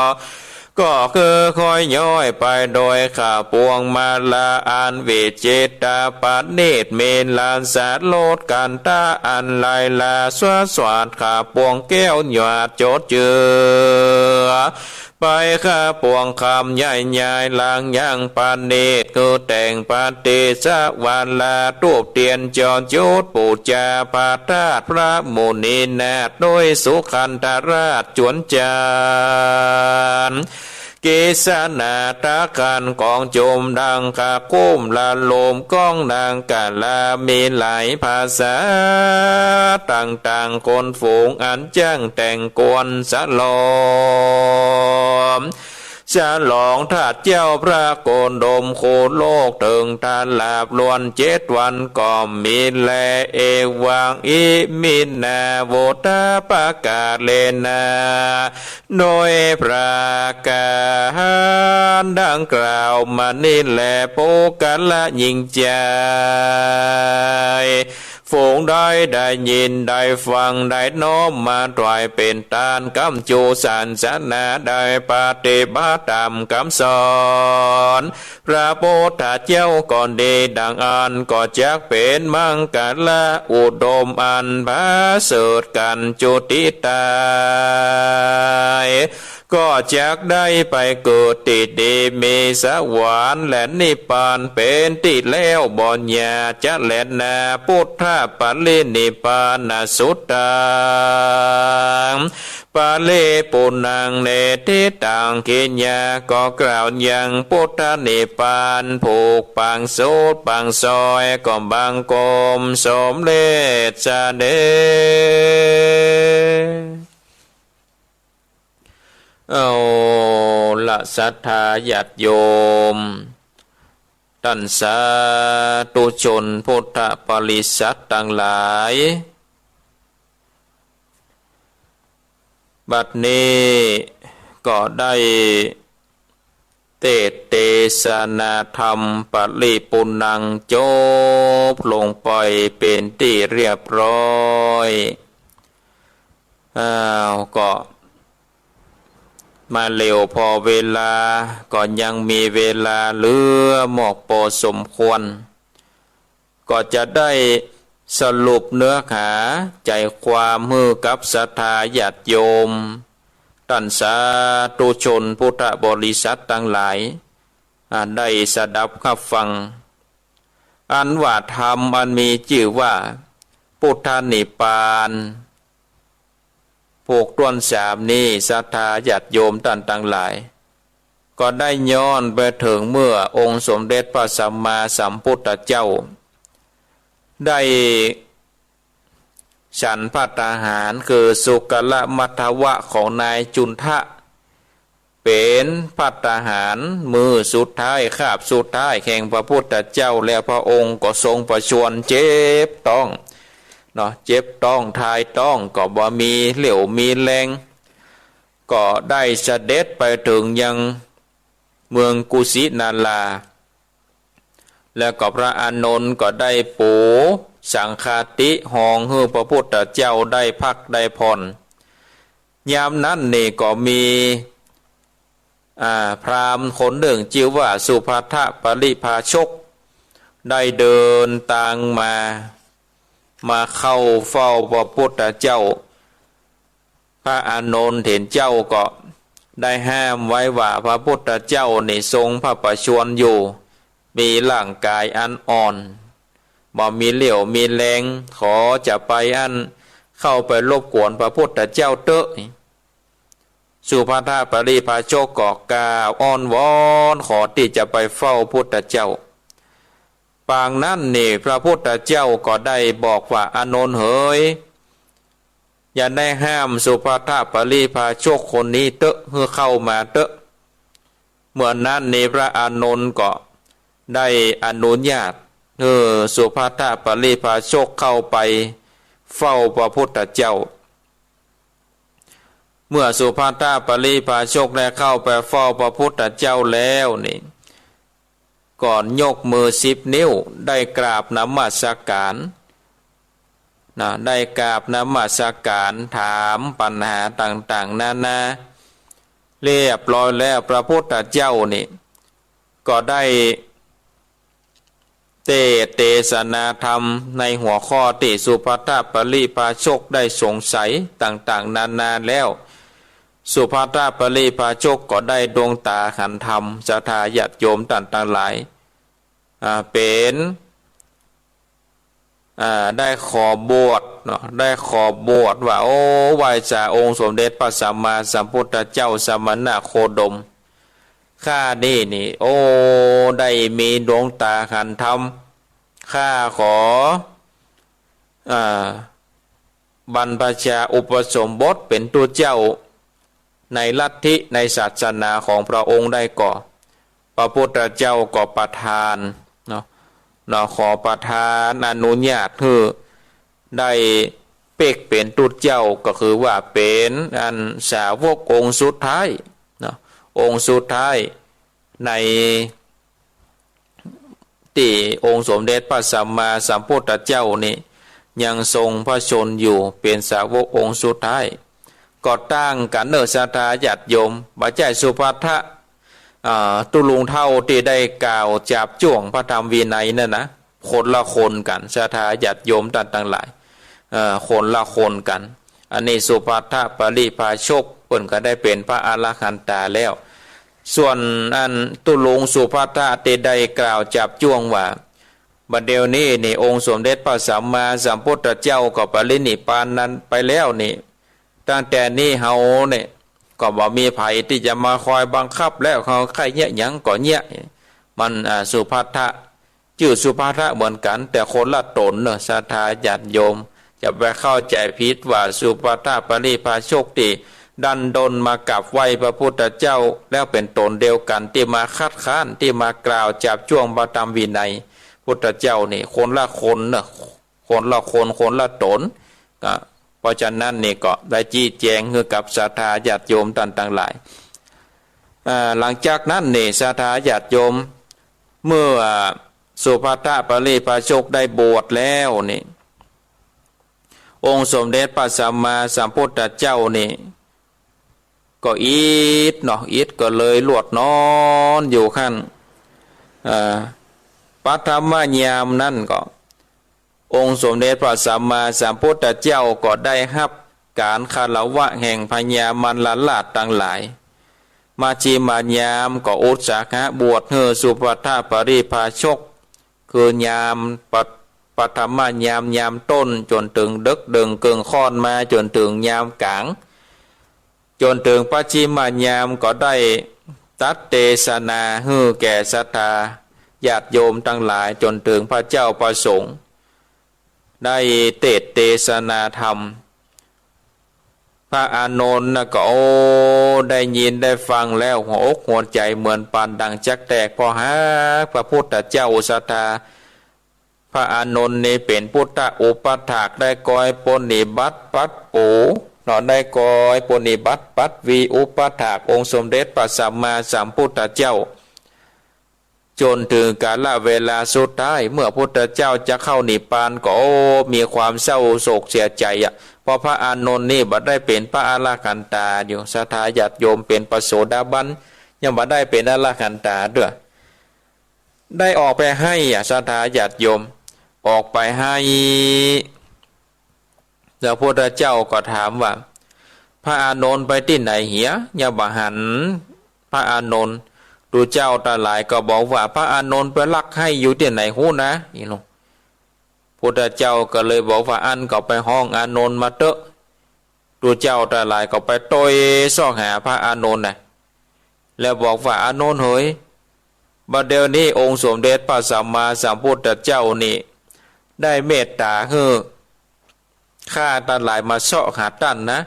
ก็คือค่อยย้อยไปโดยข้าปวงมาลาอันวิจิตรประณีต มีรสรสกัณฑะอันไลลาสวสวัสด ข้าปวงแก้วหยาดจดเจือ ไปข้าปวงคำใหญ่ใหญ่ หลังยังประณีต คือแต่งปฏิสวาลา ธูปเตียนจอจุดปู๋จาพระธาตุพระมุนีนาถ โดยสุขันธราชจวนจาน เกศนาทะขันของจุมดังกะคุ้มละลมก้องนางกะลา มีหลายภาษาต่างๆ คนฝูงอันจ้างแต่งกวนสะลอม ฉลองธาตุเจ้าพระโกดม คู่โลกเถิงตลาดล้วนเจ็ดวันก็มีแล เอวังอิมินา โวทะปะกาเลนะ โดยประก๋านดังกล่าวมานี้แล ปุคคละหญิงจาย ฝูงใดได้ยินได้ฟัง ได้น้อมมาถวายเป๋นตาน กำจู๋ศาสนา ได้ปฏิบัติต๋ามกำสอน พระพุทธเจ้าก็ดีดังอั้น ก็จักเป๋นมังคละอุดมอันประเสริฐกั๋นจุติต๋าย ก็จักได้ไปเกิดตี้ดีมีสวรรค์และนิพพานเป๋นตี้แล้วบ่อย่าจะแลนา ปุทธปรินิพพานะสุตตัง ปริปุณณัง เนติตัง ขิญญา ก็กล่าวยังปุทธนิพพาน ผูกปังสุดปังซอย ก็บังคมสมเร็จเสด็จ เอาละศรัทธาญาติโยม ต้านสาธุชนพุทธบริษัทตังหลาย บัดนี้ก็ได้เทศน์เตสนาธรรมปริปุณณังจบลงไปเป๋นตี้เรียบร้อย อ้าว ก็มาเร็วผ่อเวลา ก็ยังมีเวลาเหลือมอกปอสมควร ก็จะได้สรุปเนื้อหาใจ๋ความหื้อกับศรัทธาญาติโยม ต้านสาธุชนพุทธบริษัทตังหลาย อ่า ได้สดับฮับฟัง อันว่าธรรมอันมีจื้อว่าปุทธนิพพาน ผูกต้วนสามนี้ ศรัทธาญาติโยมต้านตังหลาย ก็ได้ย้อนไปเถิงเมื่อองค์สมเด็จพระสัมมาสัมพุทธเจ้า ได้ฉันภัตตาหาร คือสุกรมัฏฐวะของนายจุนทะ เป๋นภัตตาหารมื้อสุดท้าย คาบสุดท้ายแห่งพระพุทธเจ้า แล้วพระองค์ก็ทรงประชวรเจ็บต๊อง เนาะ เจ็บต๊อง ถ่ายต๊อง ก็บ่มีเรี่ยวมีแรง ก็ได้เสด็จไปเถิงยังเมืองกุสินารา แล้วก็พระอานนท์ก็ได้ปูสังฆาติฮองหื้อพระพุทธเจ้าได้พักได้ผ่อน ยามนั้นนี่ก็มี อ่า พราหมณ์คนนึ่งจื้อว่าสุภัททปริภาชก ได้เดินตางมา มาเข้าเฝ้าพระพุทธเจ้า พระอานนท์เถรเจ้าก็ได้ห้ามไว้ว่าพระพุทธเจ้านี่ทรงพระประชวรอยู่ มีร่างกายอันอ่อน บ่มีเรี่ยวมีแรง ขอจะไปอั้น เข้าไปรบกวนพระพุทธเจ้าเต๊อะ สุภัททปริภาชกก็กราบอ้อนวอนขอตี้จะไปเฝ้าพุทธเจ้า ปางนั้นนี่พระพุทธเจ้าก็ได้บอกว่า อานนท์เหย อย่าได้ห้ามสุภัททปริภาชกคนนี้เต๊อะ หื้อเข้ามาเต๊อะ เมื่อนั้นนี่พระอานนท์ก็ได้อนุญาตหื้อสุภัททปริภาชกเข้าไปเฝ้าพระพุทธเจ้า เมื่อสุภัททปริภาชกได้เข้าไปเฝ้าพระพุทธเจ้าแล้วนี่ ก่อนยกมือสิบนิ้วได้กราบนมัสการ นะ ได้กราบนมัสการถามปัญหาต่างๆ นานา เรียบร้อยแล้ว พระพุทธเจ้านี่ก็ได้เตสน์เตสนาธรรมในหัวข้อตี้สุภัททปริพาชกได้สงสัยต่างๆ นานาแล้ว สุภัททปริพาชกก็ได้ดวงต๋าหันธรรม ศรัทธาญาติโยมต้านตังหลาย อ่า เป๋น อ่า ได้ขอบวชเนาะ ได้ขอบวชว่า โอ้ ไหว้สาองค์สมเด็จพระสัมมาสัมพุทธเจ้า สมณโคดม ข้านี่นี่ โอ้ ได้มีดวงต๋าหันธรรม ข้าขอ อ่า บรรพชาอุปสมบทเป๋นตุ๊เจ้า ในลัทธิในศาสนาของพระองค์ได้ก่อ พระพุทธเจ้าก็ประทานเนาะ เนาะ ขอประทานอนุญาตหื้อได้เป๊กเป๋นตุ๊เจ้า ก็คือว่าเป๋นอันสาวกองค์สุดท้ายเนาะ องค์สุดท้ายใน ตี้องค์สมเด็จพระสัมมาสัมพุทธเจ้านี่ยังทรงพระชนม์อยู่ เป๋นสาวกองค์สุดท้าย ก็ตั้งกั๋นเน่อ ศรัทธาญาติโยม บ่ใจ้สุภัททะ อ่า ตุ๊ลุงเฒ่าตี้ได้กล่าวจาบจ้วงพระธรรมวินัยนั่นนะ คนละคนกั๋น ศรัทธาญาติโยมต้านตังหลาย เอ่อ คนละคนกั๋น อันนี้สุภัททปริพาชก เปิ้นก็ได้เป๋นพระอรหันตาแล้ว ส่วนอันตุ๊ลุงสุภัททะตี้ได้กล่าวจาบจ้วงว่า บัดเดี๋ยวนี้นี่องค์สมเด็จพระสัมมาสัมพุทธเจ้าก็ปรินิพพานนั้นไปแล้วนี่ ตั้งแต่นี้เฮาเนี่ยก็บ่มีใผตี้จะมาคอยบังคับแล้ว เฮาใค่เยียะหยังก็เยียะ มัน อ่า สุภัททะ จื้อสุภัททะเหมือนกั๋น แต่คนละต๋นเนาะ ศรัทธาญาติโยม จะไปเข้าใจ๋ผิดว่าสุภัททปริพาชกตี้ดั้นด้นมากราบไหว้พระพุทธเจ้า แล้วเป๋นต๋นเดียวกั๋นตี้มาคัดค้าน ตี้มากล่าวจาบจ้วงพระธรรมวินัยพุทธเจ้านี่ คนละคนเนาะ คนละคน คนละต๋น ก็ เพราะฉะนั้นนี่ก็ได้ชี้แจงหื้อกับศรัทธาญาติโยมต้านตังหลาย อ่า หลังจากนั้นนี่ศรัทธาญาติโยม เมื่อสุภัททปริพาชกได้บวชแล้วนี่ องค์สมเด็จพระสัมมาสัมพุทธเจ้านี่ ก็อิดเนาะ อิดก็เลยหลวดนอนอยู่หั้น อ่า ปฐมยามนั้นก็ องค์สมเด็จพระสัมมาสัมพุทธเจ้าก็ได้ฮับก๋านคารวะแห่งพญามัลลราชตังหลาย มัชฌิมยามก็อุตสาหะบวชหื้อสุภัททปริพาชก คือยามปะ- ปฐมยาม ยามต้น จ๋นเถิงเดิ็กเดิ่งเกิ่งค่อนมาจ๋นเถิงยามก๋าง จ๋นเถิงปัจฉิมยามก็ได้ตรัสเตสนาหื้อแก่ศรัทธาญาติโยมตังหลาย จ๋นเถิงพระเจ้าพระสงฆ์ ได้เตสน์เตสนาธรรม พระอานนท์น่ะก็ โอ้ ได้ยินได้ฟังแล้วหัวอกหัวใจ๋เหมือนปานดังจักแตก เพราะฮักพระพุทธเจ้า ศรัทธา พระอานนท์นี่เป๋นพุทธอุปัฏฐาก ได้คอยปรนนิบัติปรับปรุงเนาะ ได้คอยปรนนิบัติปรับวิอุปัฏฐากองค์สมเด็จพระสัมมาสัมพุทธเจ้า จ๋นเถิงกาลเวลาสุดท้าย เมื่อพุทธเจ้าจะเข้านิพพานก็ โอ้ มีความเศร้าโศกเสียใจ๋อะ เพราะพระอานนท์นี่บ่ได้เป๋นพระอรหันตาอยู่ ศรัทธาญาติโยม เป๋นพระโสดาบัน ยังบ่ได้เป๋นอรหันตาเตื้อ ได้ออกไปไห้อะ ศรัทธาญาติโยม ออกไปไห้ แล้วพุทธเจ้าก็ถามว่า พระอานนท์ไปตี้ไหนเหีย ยังบ่หันพระอานนท์ ตุ๊เจ้าตังหลายก็บอกว่า พระอานนท์ไปลักไห้อยู่ตี้ไหนฮู้นะ นี่เนาะ พุทธเจ้าก็เลยบอกว่า อั้นก็ไปฮ้องอานนท์มาเต๊อะ ตุ๊เจ้าตังหลายก็ไปตวยซอกหาพระอานนท์น่ะ แล้วบอกว่า อานนท์เหย บัดเดี๋ยวนี้องค์สมเด็จพระสัมมาสัมพุทธเจ้านี่ ได้เมตต๋าหื้อข้าตังหลายมาเซาะหาต้านนะ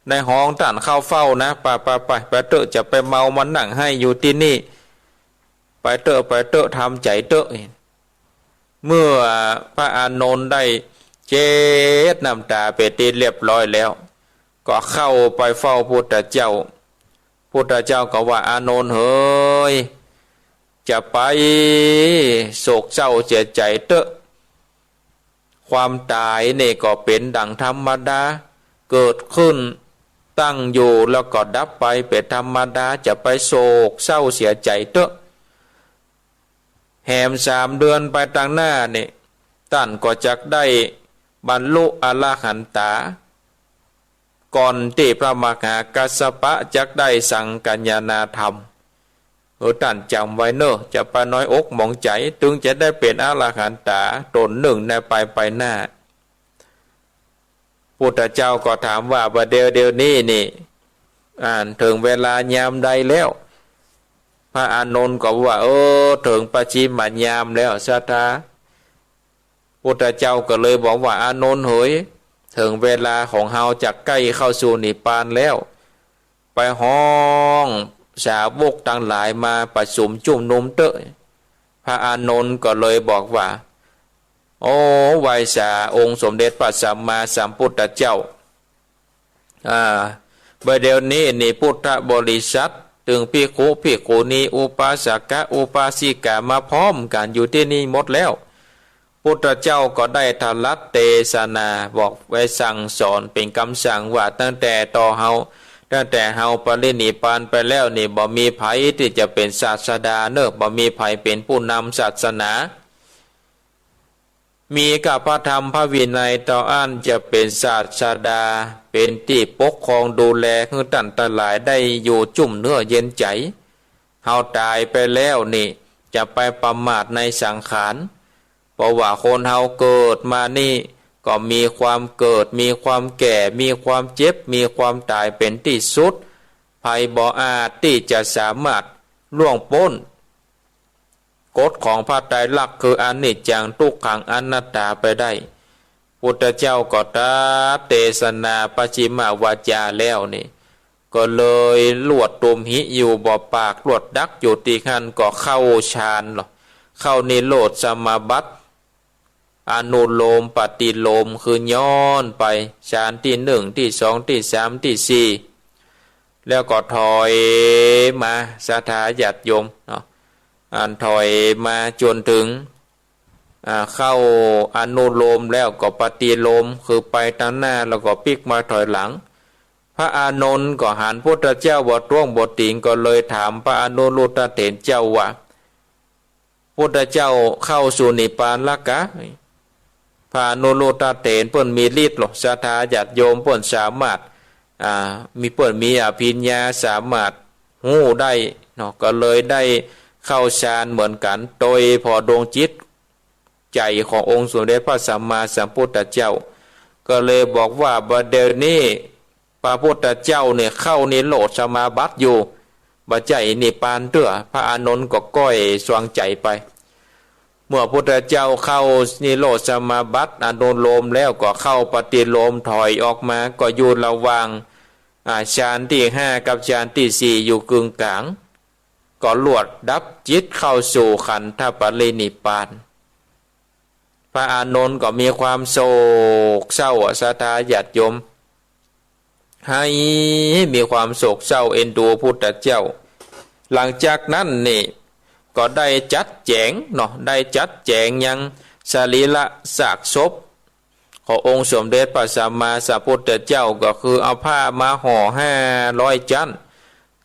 ได้ฮ้องต้านเข้าเฝ้านะ ไปไปไป ไปเต๊อะ จะไปเมามานั่งไห้อยู่ตี้นี่ ไปเต๊อะ ไปเต๊อะ ทำใจ๋เต๊อะ เมื่อพระอานนท์ได้เช็ดน้ำต๋าเป๋นตี้เรียบร้อยแล้ว ก็เข้าไปเฝ้าพุทธเจ้า พุทธเจ้าก็ว่า อานนท์เหย จะไปโศกเศร้าเสียใจ๋เต๊อะ ความต๋ายนี่ก็เป๋นดั่งธรรมดา เกิดขึ้น ตั้งอยู่แล้วก็ดับไปเป๋นธรรมดา จะไปโศกเศร้าเสียใจ๋เต๊อะ แหมสามเดือนไปตางหน้านี่ ต้านก็จักได้บรรลุอรหันตา ก่อนตี้พระมหากัสสปะจักได้สังกัญญานาธรรม เออ ต้านจ๋ำไว้เน่อ จะไปน้อยอกหมองใจ๋ ตึงจะได้เป๋นอรหันตาต๋นนึ่งในปายไปหน้า พุทธเจ้าก็ถามว่า บ่าเดี่ยว เดี่ยวนี้นี่ อ่า เถิงเวลายามใดแล้ว พระอานนท์ก็ว่า เออ เถิงปัจฉิมยามแล้ว ศาสดา พุทธเจ้าก็เลยบอกว่า อานนท์เหย เถิงเวลาของเฮาจะใก้เข้าสู่นิพพานแล้ว ไปฮ้องสาวกตังหลายมาประชุมจุมนุมเต๊อะ พระอานนท์ก็เลยบอกว่า โอ้ ไหว้สาองค์สมเด็จพระสัมมาสัมพุทธเจ้า อ่า บ่าเดี่ยวนี้นี่พุทธบริษัท ตึงภิกขุ ภิกขุณี อุปาสกะ อุปาสิกา มาพร้อมกั๋นอยู่ตี้นี่หมดแล้ว พุทธเจ้าก็ได้ตรัสเตสนาบอกไว้สั่งสอนเป๋นกำสั่งว่า ตั้งแต่ต่อเฮา ตั้งแต่เฮาปรินิพพานไปแล้วนี่ บ่มีใผตี้จะเป๋นศาสดาเน่อ บ่มีใผเป๋นผู้นำศาสนา มีก้าพระธรรมพระวินัยเต้าอั้นจะเป๋นศาสดา เป๋นตี้ปกครองดูแลหื้อต้านตังหลายได้อยู่จุ่มเนื้อเย็นใจ๋ เฮาต๋ายไปแล้วนี่ จะไปประมาทในสังขาร เพราะว่าคนเฮาเกิดมานี่ ก็มีความเกิด มีความแก่ มีความเจ็บ มีความต๋ายเป๋นตี้สุด ใผบ่อาจตี้จะสามารถล่วงป๊น กฎของพระไตรลักษณ์คืออนิจจัง ทุกขัง อนัตตาไปได้ พุทธเจ้าก็ตรัสเตสนาปัจฉิมวาจาแล้วนี่ ก็เลยลวดตุมหิอยู่บ่ปาก ลวดดักอยู่ตี้หั้น ก็เข้าฌานลอ เข้านิโรธสมาบัติ อนุโลมปฏิโลม คือย้อนไปฌานตี้นึ่ง ตี้สอง ตี้สาม ตี้สี่ แล้วก็ถอยมา ศรัทธาญาติโยมเนาะ อันถอยมาจ๋นเถิง อ่า เข้าอนุโลมแล้วก็ปฏิโลม คือไปตางหน้าแล้วก็ปิ๊กมาถอยหลัง พระอานนท์ก็หันพุทธเจ้าบ่ท้วงบ่ติง ก็เลยถามพระอนุรุทธเถรเจ้าว่า พุทธเจ้าเข้าสู่นิพพานละกา พระอนุรุทธเถรเปิ้นมีฤทธิ์ลอ ศรัทธาญาติโยม เปิ้นสามารถ อ่า มี เปิ้นมีอภิญญา สามารถฮู้ได้เนาะ ก็เลยได้เข้าฌานเหมือนกั๋น โดยผ่อดวงจิตใจ๋ขององค์สมเด็จพระสัมมาสัมพุทธเจ้า ก็เลยบอกว่า บ่าเดี่ยวนี้ พระพุทธเจ้าเนี่ยเข้านิโรธสมาบัติอยู่ บ่ใจ้นิพพานเตื้อ พระอานนท์ก็ก้อยสว่างใจ๋ไป เมื่อพุทธเจ้าเข้านิโรธสมาบัติอนุโลมแล้วก็เข้าปฏิโลมถอยออกมา ก็อยู่ระหว่าง อ่า ฌานตี้ห้ากับฌานตี้สี่อยู่กึ่งก๋าง ก็ลวดดับจิตเข้าสู่ขันธปรินิพพาน พระอานนท์ก็มีความโศกเศร้าอะ ศรัทธาญาติโยม หื้อ มีความโศกเศร้าเอ็นดูพุทธเจ้า หลังจากนั้นนี่ก็ได้จัดแจ๋งเนาะ ได้จัดแจ๋งยังสรีระซากศพขององค์สมเด็จพระสัมมาสัมพุทธเจ้า ก็คือเอาผ้ามาห่อห้าร้อยจั๊น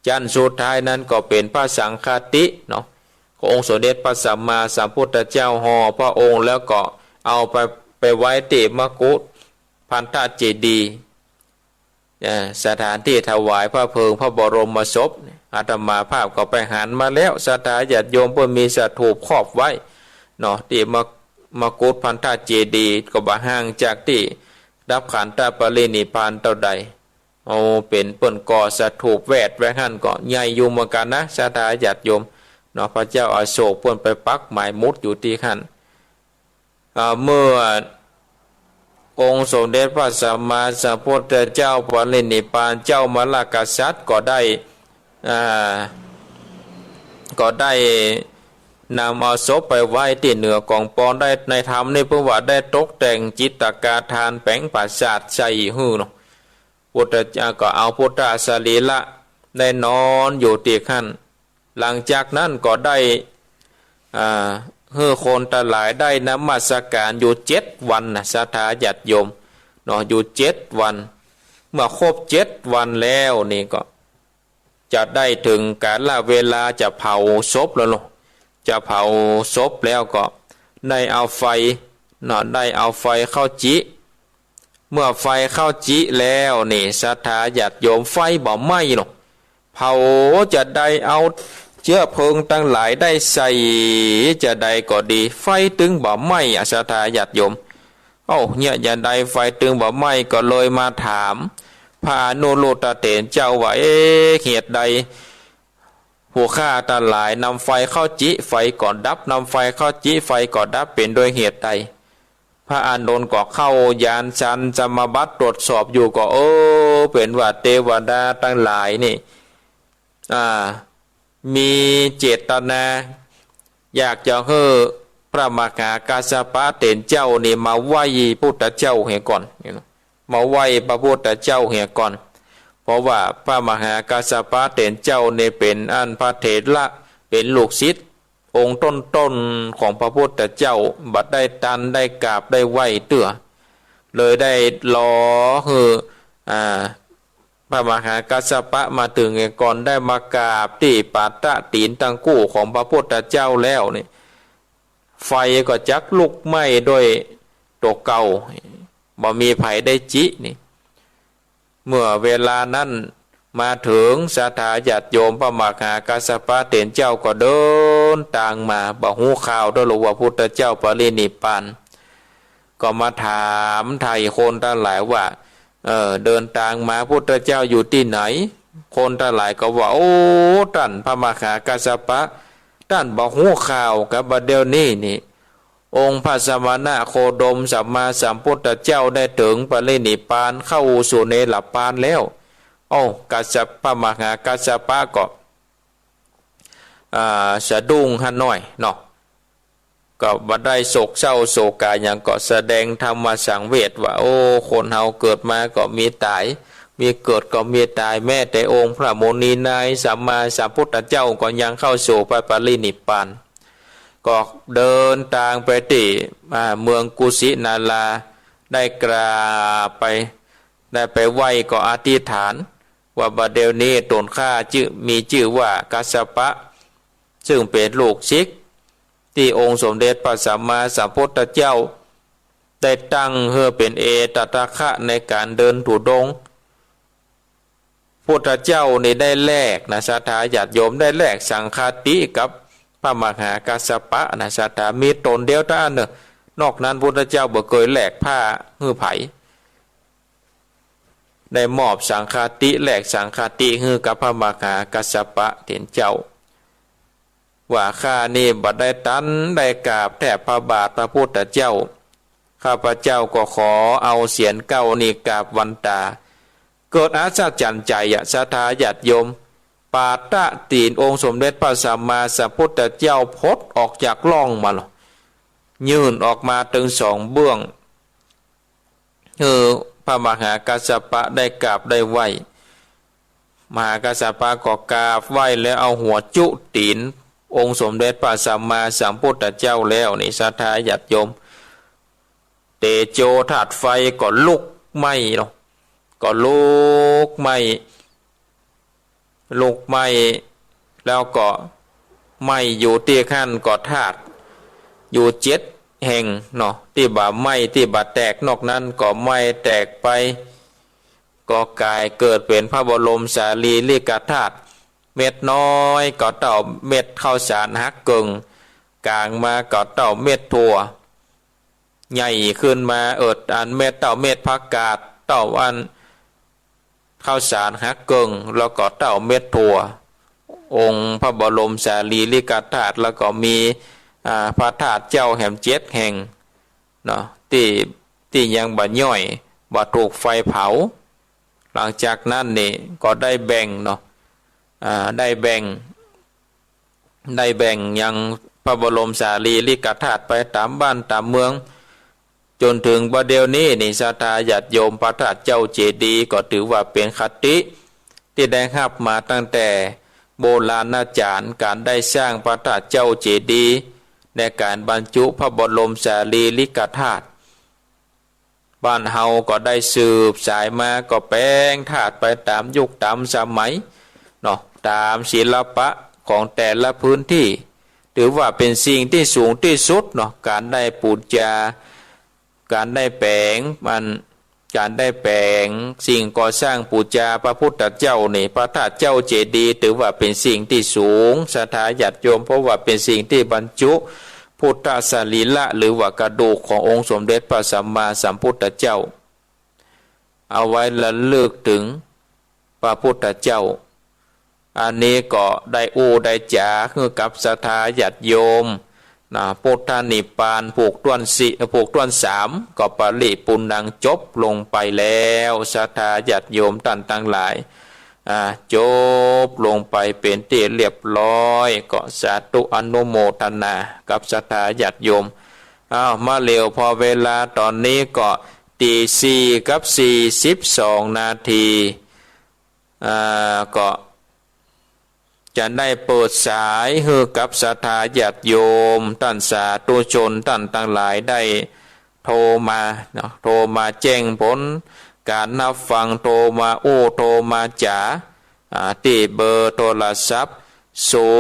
จั๊นสุดท้ายนั้นก็เป๋นพระสังฆาติเนาะ ขององค์สมเด็จพระสัมมาสัมพุทธเจ้า ห่อพระองค์แล้วก็เอาไป ไปไว้ตี้มกุฏพันธเจดีย์ เอ่อ สถานตี้ถวายพระเพลิงพระบรมศพ อาตมาภาพก็ไปหันมาแล้ว ศรัทธาญาติโยมเปิ้นมีสถูปครอบไว้เนาะ ตี้มะ มกุฏพันธเจดีย์ ก็บ่ห่างจากตี้ดับขันธปรินิพพานเต้าใด เอาเป๋นเปิ้นก่อสถูปแวดไว้หั้นก็ใหญ่อยู่เหมือนกั๋นนะ ศรัทธาญาติโยมเนาะ พระเจ้าอโศกเปิ้นไปปักหมายหมุดอยู่ตี้หั้น อ่า เมื่อองค์สมเด็จพระสัมมาสัมพุทธเจ้าปรินิพพาน เจ้ามลกษัตริย์ก็ได้ อ่า ก็ได้นำเอาศพไปไว้ตี้เหนือกองฟอน ได้ ในธรรมนี่เปิ้นว่าได้ตกแต่งจิตกาธาน แป๋งปราสาทใส่หื้อเนาะ พุทธเจ้าก็เอาพุทธสรีระได้นอนอยู่ตี้หั้น หลังจากนั้นก็ได้ อ่า หื้อคนตังหลายได้นมัสการอยู่เจ็ดวันนะ ศรัทธาญาติโยมเนาะ อยู่เจ็ดวัน เมื่อครบเจ็ดวันแล้วนี่ก็ จะได้เถิงกาลเวลาจะเผาศพแล้วเนาะ จะเผาศพแล้วก็ได้เอาไฟเนาะ ได้เอาไฟเข้าจิ เมื่อไฟเข้าจิแล้วนี่ ศรัทธาญาติโยม ไฟบ่ไหม้เนาะ เผาจะได้เอาเจื๊อเพลิงตังหลายได้ใส่จะใดก็ดี ไฟตึงบ่ไหม้อะ ศรัทธาญาติโยม เอ้า เนี่ยจะใดไฟตึงบ่ไหม้ ก็เลยมาถามพระอนุรุทธะเถรเจ้าว่า เอ๊ะ เหตุใดผู้ข้าตังหลายนำไฟเข้าจิ ไฟก็ดับ นำไฟเข้าจิ ไฟก็ดับ เป๋นด้วยเหตุใด พระอานนท์ก็เข้าญาณฌานสมาบัติตรวจสอบอยู่ก็ เออ เป๋นว่าเตวดาตังหลายนี่ อ่า มีเจตนา อยากจะหื้อพระมหากัสสปะเถรเจ้านี่มาไหว้พุทธเจ้าเหียก่อน มาไหว้พระพุทธเจ้าเหียก่อน เพราะว่าพระมหากัสสปะเถรเจ้านี่เป๋นอันพระเถระ เป๋นลูกศิษย์องค์ต้นๆ ของพระพุทธเจ้า บ่ได้ตันได้กราบได้ไหว้เตื้อ เลยได้รอหื้อ อ่า พระมหากัสสปะมาเถิงเหียก่อน ได้มากราบตี้ป๋าตะตี๋นตังกู้ของพระพุทธเจ้าแล้วนี่ ไฟก็จักลุกไหม้ด้วยตั๋วเก่า บ่มีใผได้จินี่ เมื่อเวลานั้นมาเถิง ศรัทธาญาติโยม พระมหากัสสปะเถรเจ้าก็เดินตางมา บ่ฮู้ข่าวเตื้อลูกว่าพุทธเจ้าปรินิพพาน ก็มาถามไถ่คนตังหลายว่า เออ เดินตางมา พุทธเจ้าอยู่ตี้ไหน คนตังหลายก็ว่า โอ้ ต้านพระมหากัสสปะ ต้านบ่ฮู้ข่าวกาบ่าเดี่ยวนี้นี่ องค์พระสมณะโคดมสัมมาสัมพุทธเจ้าได้เถิงปรินิพพานเข้าสู่เนรพพานแล้ว เอ้า กัสสปะ พระมหากัสสปะก็ อ่า สะดุ้งหันหน้อยเนาะ ก็บ่ได้โศกเศร้าโศกาหยัง ก็แสดงธรรมสังเวชว่า โอ้ คนเฮาเกิดมาก็มีต๋าย มีเกิดก็มีต๋าย แม้แต่องค์พระมุนีนายสัมมาสัมพุทธเจ้าก็ยังเข้าสู่พระปรินิพพาน ก็เดินตางไปตี้ อ่า เมืองกุสินารา ได้กราบไป ได้ไปไหว้ก็อธิษฐาน ว่าบ่าเดี่ยวนี้ตนข้าจื้อ มีจื้อว่ากัสสปะ ซึ่งเป๋นลูกศิษย์ตี้องค์สมเด็จพระสัมมาสัมพุทธเจ้า ได้ตั้งหื้อเป๋นเอตตัคคะในก๋านเดินธุดงค์ พุทธเจ้านี่ได้แลกนะ ศรัทธาญาติโยม ได้แลกสังฆาติกับพระมหากัสสปะนะ ศรัทธา มีต๋นเดียวเต้าอั้นเนาะ นอกนั้นพุทธเจ้าบ่เกยแลกผ้าหื้อใผ ได้มอบสังฆาติ แลกสังฆาติหื้อกับพระมหากัสสปะเถรเจ้า ว่าข้านี่บ่ได้ตันได้กราบแทบพระบาทพระพุทธเจ้า ข้าพเจ้าก็ขอเอาเสียรเกล้านี่กราบวันต๋า เกิดอัศจรรย์ใจ๋อะ ศรัทธาญาติโยม ป๋าตะตี๋นองค์สมเด็จพระสัมมาสัมพุทธเจ้าพดออกจากร่องมาลอ ยื่นออกมาตึงสองเบื้อง หื้อพระมหากัสสปะได้กราบได้ไหว้ มหากัสสปะก็กราบไหว้แล้วเอาหัวจุ๊ตี๋นองค์สมเด็จพระสัมมาสัมพุทธเจ้าแล้วนี่ ศรัทธาญาติโยม เตโจธาตุไฟก็ลุกไหม้ลอ ก็ลุกไหม้ ลุกไหม้ แล้วก็ไหม้อยู่ตี้หั้นก็ธาตุอยู่เจ็ดแห่งเนาะ ตี้บ่าไหม้ ตี้บ่าแตก นอกนั้นก็ไหม้แตกไป ก็ก๋ายเกิดเป๋นพระบรมสารีริกธาตุ เม็ดน้อยก็เต้าเม็ดข้าวสารหักเกิ่ง ก๋างมาก็เต้าเม็ดถั่ว ใหญ่ขึ้นมาเอิดอันเม็ดเต้าเม็ดผักกาด เต้าอันข้าวสารหักเกิ่ง แล้วก็เต้าเม็ดถั่ว องค์พระบรมสารีริกธาตุ แล้วก็มี อ่า พระธาตุเจ้าแหมเจ็ดแห่งเนาะ ตี้ ตี้ยังบ่ย่อย บ่ถูกไฟเผา หลังจากนั้นนี่ก็ได้แบ่งเนาะ อ่า ได้แบ่ง ได้แบ่งยังพระบรมสารีริกธาตุไปต๋ามบ้านต๋ามเมือง จ๋นเถิงบ่าเดี่ยวนี้นี่ ศรัทธาญาติโยม พระธาตุเจ้าเจดีย์ก็ถือว่าเป๋นคติตี้ได้ฮับมาตั้งแต่โบราณาจารย์ ก๋านได้สร้างพระธาตุเจ้าเจดีย์ ในก๋านบรรจุพระบรมสารีริกธาตุ บ้านเฮาก็ได้สืบสายมา ก็แป๋งธาตุไปต๋ามยุคต๋ามสมัยเนาะ ต๋ามศิลปะของแต่ละพื้นตี้ ถือว่าเป๋นสิ่งตี้สูงตี้สุดเนาะ ก๋านได้ปู๋จา ก๋านได้แป๋งมัน ก๋านได้แป๋งสิ่งก่อสร้างปู๋จาพระพุทธเจ้านี่ พระธาตุเจ้าเจดีย์ ถือว่าเป๋นสิ่งตี้สูง ศรัทธาญาติโยม เพราะว่าเป๋นสิ่งตี้บรรจุพุทธสรีระ หรือว่ากระดูกขององค์สมเด็จพระสัมมาสัมพุทธเจ้า เอาไว้ระลึกเถิงพระพุทธเจ้า อันนี้ก็ได้อู้ได้จ๋าหื้อกับศรัทธาญาติโยมนะ พุทธนิพพานผูกถ้วนสี่ ผูกถ้วนสาม ก็ปริปุณณัง จบลงไปแล้ว ศรัทธาญาติโยมต้านตังหลาย อ่า จบลงไปเป๋นตี้เรียบร้อย ก็สาธุอนุโมทนากับศรัทธาญาติโยม อ้าว มาแล้ว พอเวลาต๋อนนี้ก็ตีสี่กับสี่สิบสองนาที อ่า ก็จะได้เปิดสายหื้อกับศรัทธาญาติโยม ต้านสาธุชนต้านตังหลายได้โทรมาเนาะ โทรมาแจ้งผลก๋านฮับฟัง โทรมาอู้ โทรมาจ๋า อ่า ตี้เบอร์โทรศัพท์ ศู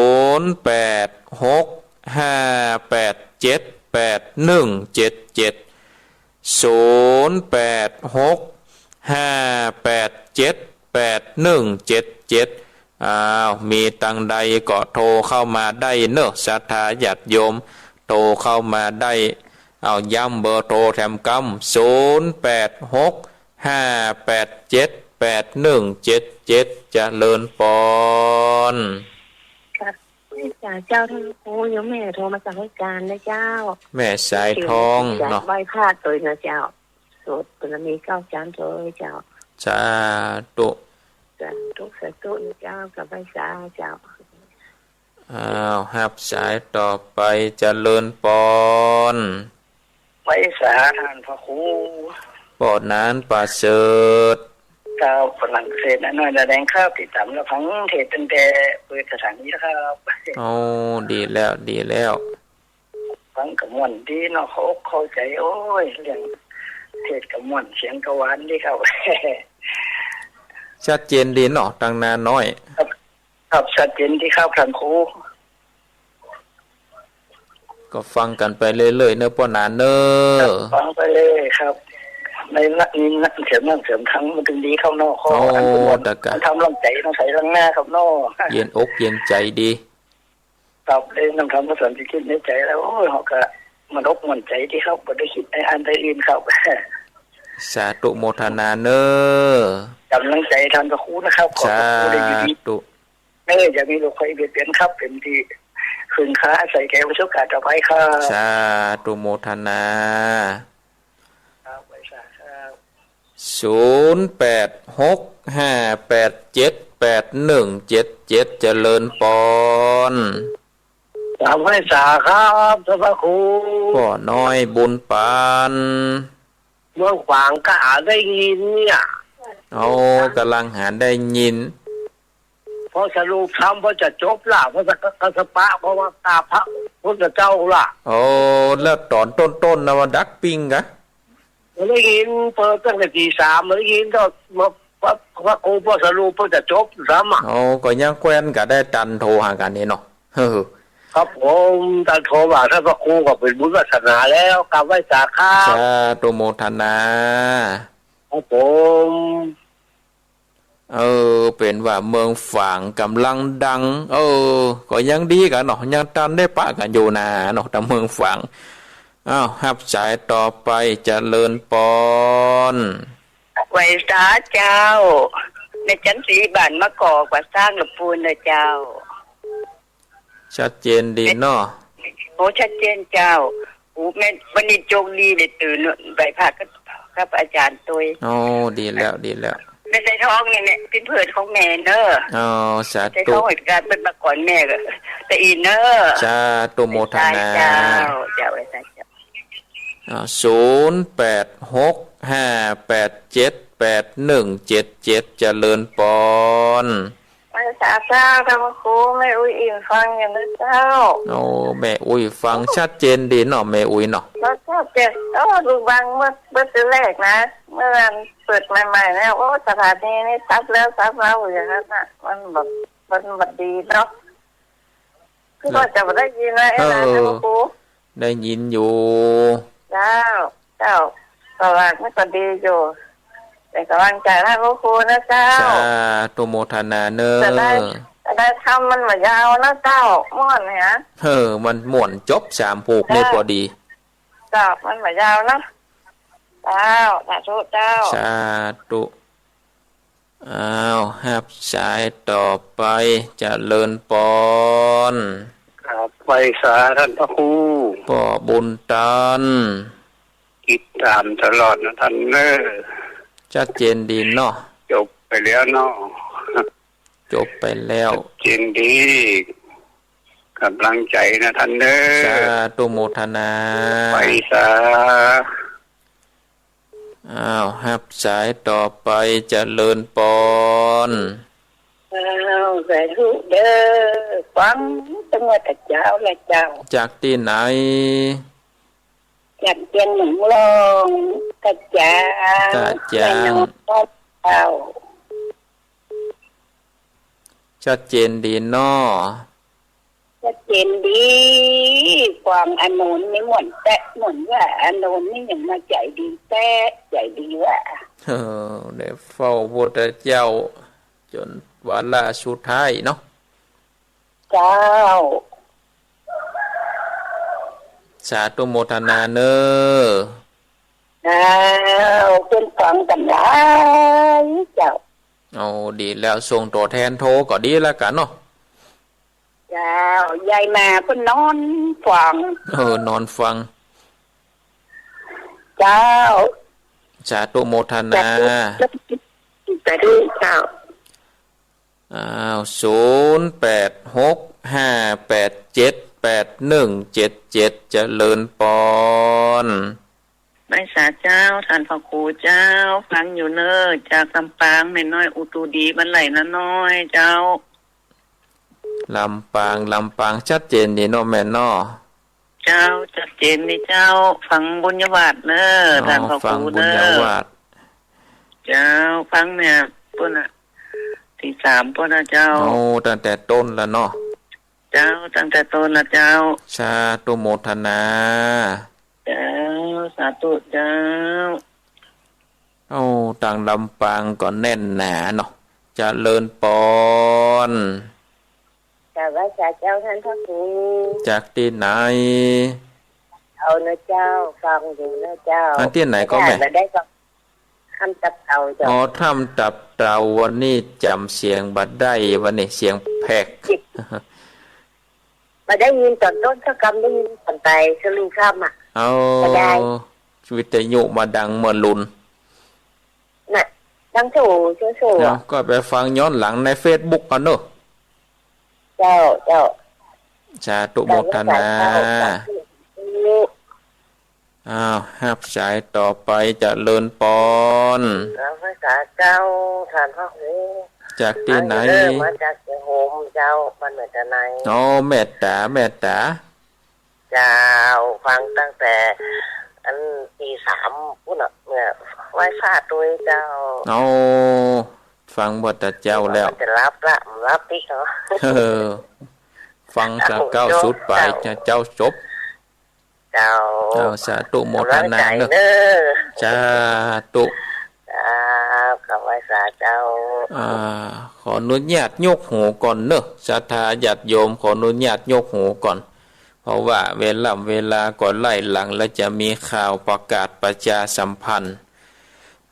นย์แปดหกห้าแปดเจ็ดแปดหนึ่งเจ็ดเจ็ด ศูนย์แปดหกห้าแปดเจ็ดแปดหนึ่งเจ็ดเจ็ด อ้าว มีตังใดก็โทรเข้ามาได้เนาะ ศรัทธาญาติโยม โทรเข้ามาได้ อ้าว ย้ำเบอร์โทรแถมกำ ศูนย์แปดหกห้าแปดเจ็ดแปดหนึ่งเจ็ดเจ็ด เจริญปอน ค่ะ ไหว้สาเจ้าต้านครู โยมแม่โทรมาจากไหว้สานะเจ้า แม่สายทองเนาะ ไหว้พระตวยนะเจ้า สวดบารมีเก้าจารย์ตวยเจ้า สาธุ สาธุ สาธุนะเจ้า กับไหว้สาเจ้า อ้าว ฮับสายต่อไป เจริญปอน ไหว้สาต้านพระครู ป้อหนานประเสริฐ เจ้า ฝรั่งเศสน้อยดาแดงครับ ติดต๋ามรับฟังเทศน์ตั้งแต่เปิดสถานีแล้วครับ โอ้ ดีแล้ว ดีแล้ว ฟังก็ม่วนดีเนาะ เข้าอกเข้าใจ๋ โอ้ย เรื่องเทศน์ก็ม่วน เสียงก็หวานดีครับ ชัดเจนดีเนาะ ตังนาน้อย ครับ ครับ ชัดเจนดีครับต้านครู ก็ฟังกั๋นไปเรื่อยๆ เนาะป้อหนานเนาะ ครับ ฟังไปเลยครับ ในละ นี่นะ เสริมนั่นเสริมทั้งมันตึงดีเข้าเนาะ ข้อ โอ้ อันเป็นวัน ตะกะ มันทำร่างใจ๋ต้องใส่ร่างหน้าครับเนาะ เย็นอกเย็นใจ๋ดี ครับ ได้นำธรรมมาสอนจิตในใจ๋แล้ว โอ้ย เฮาก็มันอกมันใจ๋ดีครับ บ่ได้กึ๊ดในอันใดอื่นครับ สาธุโมทนาเนาะ ก๋ำลังใจ๋ต้านพระครูนะครับ ขอพระครูได้อยู่ดี สาธุ เออ อย่ามีโรคภัยเบียดเบียนครับ เป๋นตี้พึ่งพาอาศัยแก่ประสบการณ์ต่อไปครับ สาธุโมทนา ครับ ไหว้สาครับ ศูนย์แปดหกห้าแปดเจ็ดแปดหนึ่งเจ็ดเจ็ด เจริญปอน กราบไหว้สาครับ ต้านพระครู ป้อน้อยบุญปาน เมืองฝางก็หาได้ยินเนี่ย โอ้ ก๋ำลังหาได้ยิน พอสรุปธรรม พอจะจบละ พอจะกัสสปะ เพราะว่าตาพระพุทธเจ้าละ โอ้ แล้วต๋อนต้นๆ นะว่าดักปิ้งกะ บ่ได้ยิน เปิดตั้งแต่ตีสาม บ่ได้ยิน ก็มา พระ พระครูพอสรุป พอจะจบธรรมอะ โอ้ ก็ยังแควนกะได้ตันโทรหากั๋นนี่เนาะ เออ ครับผม ตันโทรหาต้านพระครูก็เป๋นบุญวาสนาแล้ว กราบไหว้สาครับ สาธุโมทนา ครับผม เออ เป๋นว่าเมืองฝางก๋ำลังดัง เออ ก็ยังดีกั๋นเนาะ ยังตันได้ปะกั๋นอยู่นาเนาะ ตางเมืองฝาง อ้าว ฮับสายต่อไป เจริญปอน ไหว้สาเจ้า แม่จันทร์ศรีบ้านมะกอก บ้านสร้างละปูนเนาะเจ้า ชัดเจนดีเนาะ โอ้ ชัดเจนเจ้า โอ้ แม่ วันนี้โชคดีได้ตื่นไหว้พระกับ กับอาจ๋ารย์ตวย โอ้ ดีแล้ว ดีแล้ว แม่สายทองนี่แม่ เป๋นเพื่อนของแม่เนาะ อ๋อ สาธุ แม่สายทองเหตุการณ์เปิ้นมาก่อนแม่ก็ ตะอินเนาะ สาธุโมทนา เจ้า เจ้า ไหว้สาเจ้า อ่า ศูนย์แปดหกห้าแปดเจ็ดแปดหนึ่งเจ็ดเจ็ด เจริญปอน ไหว้สาเจ้า ต้านพระครู แม่อุ๊ยอิ๋มฟังอยู่นะเจ้า โอ้ แม่อุ๊ยฟังชัดเจนดีเนาะ แม่อุ๊ยเนาะ แล้วก็ เจ็ด โอ้ ลูกบังเมื่อ เมื่อเตื้อแรกนะ เมื่อเปิดใหม่ๆ เนี่ย โอ้ สถานีนี่ตับแล้วตับเล่าอย่างนั้นน่ะ มันแบบ มันบ่ดีเนาะ คือว่าจะบ่ได้ยินนะ เออ เอ้ยนะ เออ ท่านพระครู ได้ยินอยู่ เจ้า เจ้า สว่างมันก็ดีอยู่ เป็นกำลังใจให้พระครูนะเจ้า สาธุโมทนาเน้อ จะได้ จะได้ทำมันบ่ยาวนะเจ้า ม่วนเนี่ย เออ มันม่วนจบสามผูกนี่ เจ้า พอดี เจ้า มันบ่ยาวนะ เจ้า สาธุเจ้า สาธุ อ้าว ฮับสายต่อไป เจริญปอน ครับ ไหว้สาท่านพระครู ป้อบุญตัน ติดตามตลอดนะท่านเน้อ ชัดเจนดีเนาะ จบไปแล้วเนาะ จบไปแล้ว ชัดเจนดี กำลังใจนะท่านเน้อ สาธุโมทนา ไหว้สา อ้าว ฮับสายต่อไป เจริญปอน อ้าว สาธุเด้อ ฟังตั้งแต่เจ๊าละเจ้า จากตี้ไหน จากเจียงหมิงลอง กระจ่าง กระจ่าง แม่น้องเจ้า ชัดเจนดีเนาะ ชัดเจนดี ฟังอาโนนนี่ม่วนแต๊ ม่วนว่าอาโนนนี่ยังมาใจ๋ดีแต๊ ใจ๋ดีว่า เออ ได้เฝ้าพุทธเจ้า จ๋นวาระสุดท้ายเนาะ เจ้า สาธุโมทนาเน้อ เจ้า เปิ้นฟังกั๋นหลายเจ้า เอา ดีแล้ว ส่งตั๋วแทนโทรก็ดีแล้วกั๋นเนาะ เจ้า ยายมาเปิ้นนอนฟัง เออ นอนฟัง เจ้า สาธุโมทนา สาธุ สาธุเจ้า อ้าว ศูนย์แปดหกห้าแปดเจ็ดแปดหนึ่งเจ็ดเจ็ด เจริญปอน ไหว้สาเจ้า ท่านพระครูเจ้า ฟังอยู่เน้อ จากลำปาง แม่น้อยอุตูดี บ้านไหล่นาน้อยเจ้า ลำปาง ลำปาง ชัดเจนดีเนาะแม่เนาะ เจ้า ชัดเจนดีเจ้า ฟังบุญญาวาสเน้อ อ๋อ ท่านพระครูเน้อ ฟังบุญญาวาส เจ้า ฟังเนี่ย ปู้นน่ะ ตี้สามปู้นน่ะเจ้า โอ้ ตั้งแต่ต้นละเนาะ เจ้า ตั้งแต่ต้นละเจ้า สาธุโมทนา เจ้า สาธุเจ้า โอ้ ตางลำปางก็แน่นหนาเนาะ เจริญปอน กราบไหว้สาเจ้าท่านพระครู จากตี้ไหน เอาเน้อเจ้า ฟังอยู่เน้อเจ้า อ่ะ ตี้ไหนก็แม่ มาได้ก็ ถ้ำตับเต่าเจ้า อ๋อ ถ้ำตับเต่า วันนี้จ๋ำเสียงบ่ได้ วันนี้เสียงแผก บ่ได้ยินต๋อนต้นสักกำ ได้ยินต๋อนไปสรุปค่ำอะ เอา บ่ได้ วิทยุบ่ดังเมื่อลุน น่ะ ดังโซ่ โซ่ โซ่ เนาะ อะ ก็ไปฟังย้อนหลังในเฟซบุ๊กเอาเนาะ เจ้า เจ้า สาธุโมทนา เจ้า สาธุ อ้าว ฮับสายต่อไป เจริญปอน กราบไหว้สาเจ้า ท่านพระครู จากตี้ไหน อันนี้เริ่มมาจากเชียงโฮมเจ้า บ้านเหนือตะไน อ๋อ แม่ต๋า แม่ต๋า เจ้า ฟังตั้งแต่อันตี้สามปู้นน่ะ เนี่ย ไหว้สาตวยเจ้า อ๋อ ฟังบ่ตะเจ้าแล้ว จะหลับละ หลับปิ๊กเหรอ เออ ฟังตะเก้าสุดไป เจ้า เจ้าจบ เจ้า เอา สาธุโมทนาเนอะ กำลังใจเนอะ สาธุ ครับ กราบไหว้สาเจ้า อ่า ขออนุญาตยกหูก่อนเนอะ ศรัทธาญาติโยม ขออนุญาตยกหูก่อน เพราะว่าเวลา เวลาก็ไล่หลัง และจะมีข่าวประกาศประชาสัมพันธ์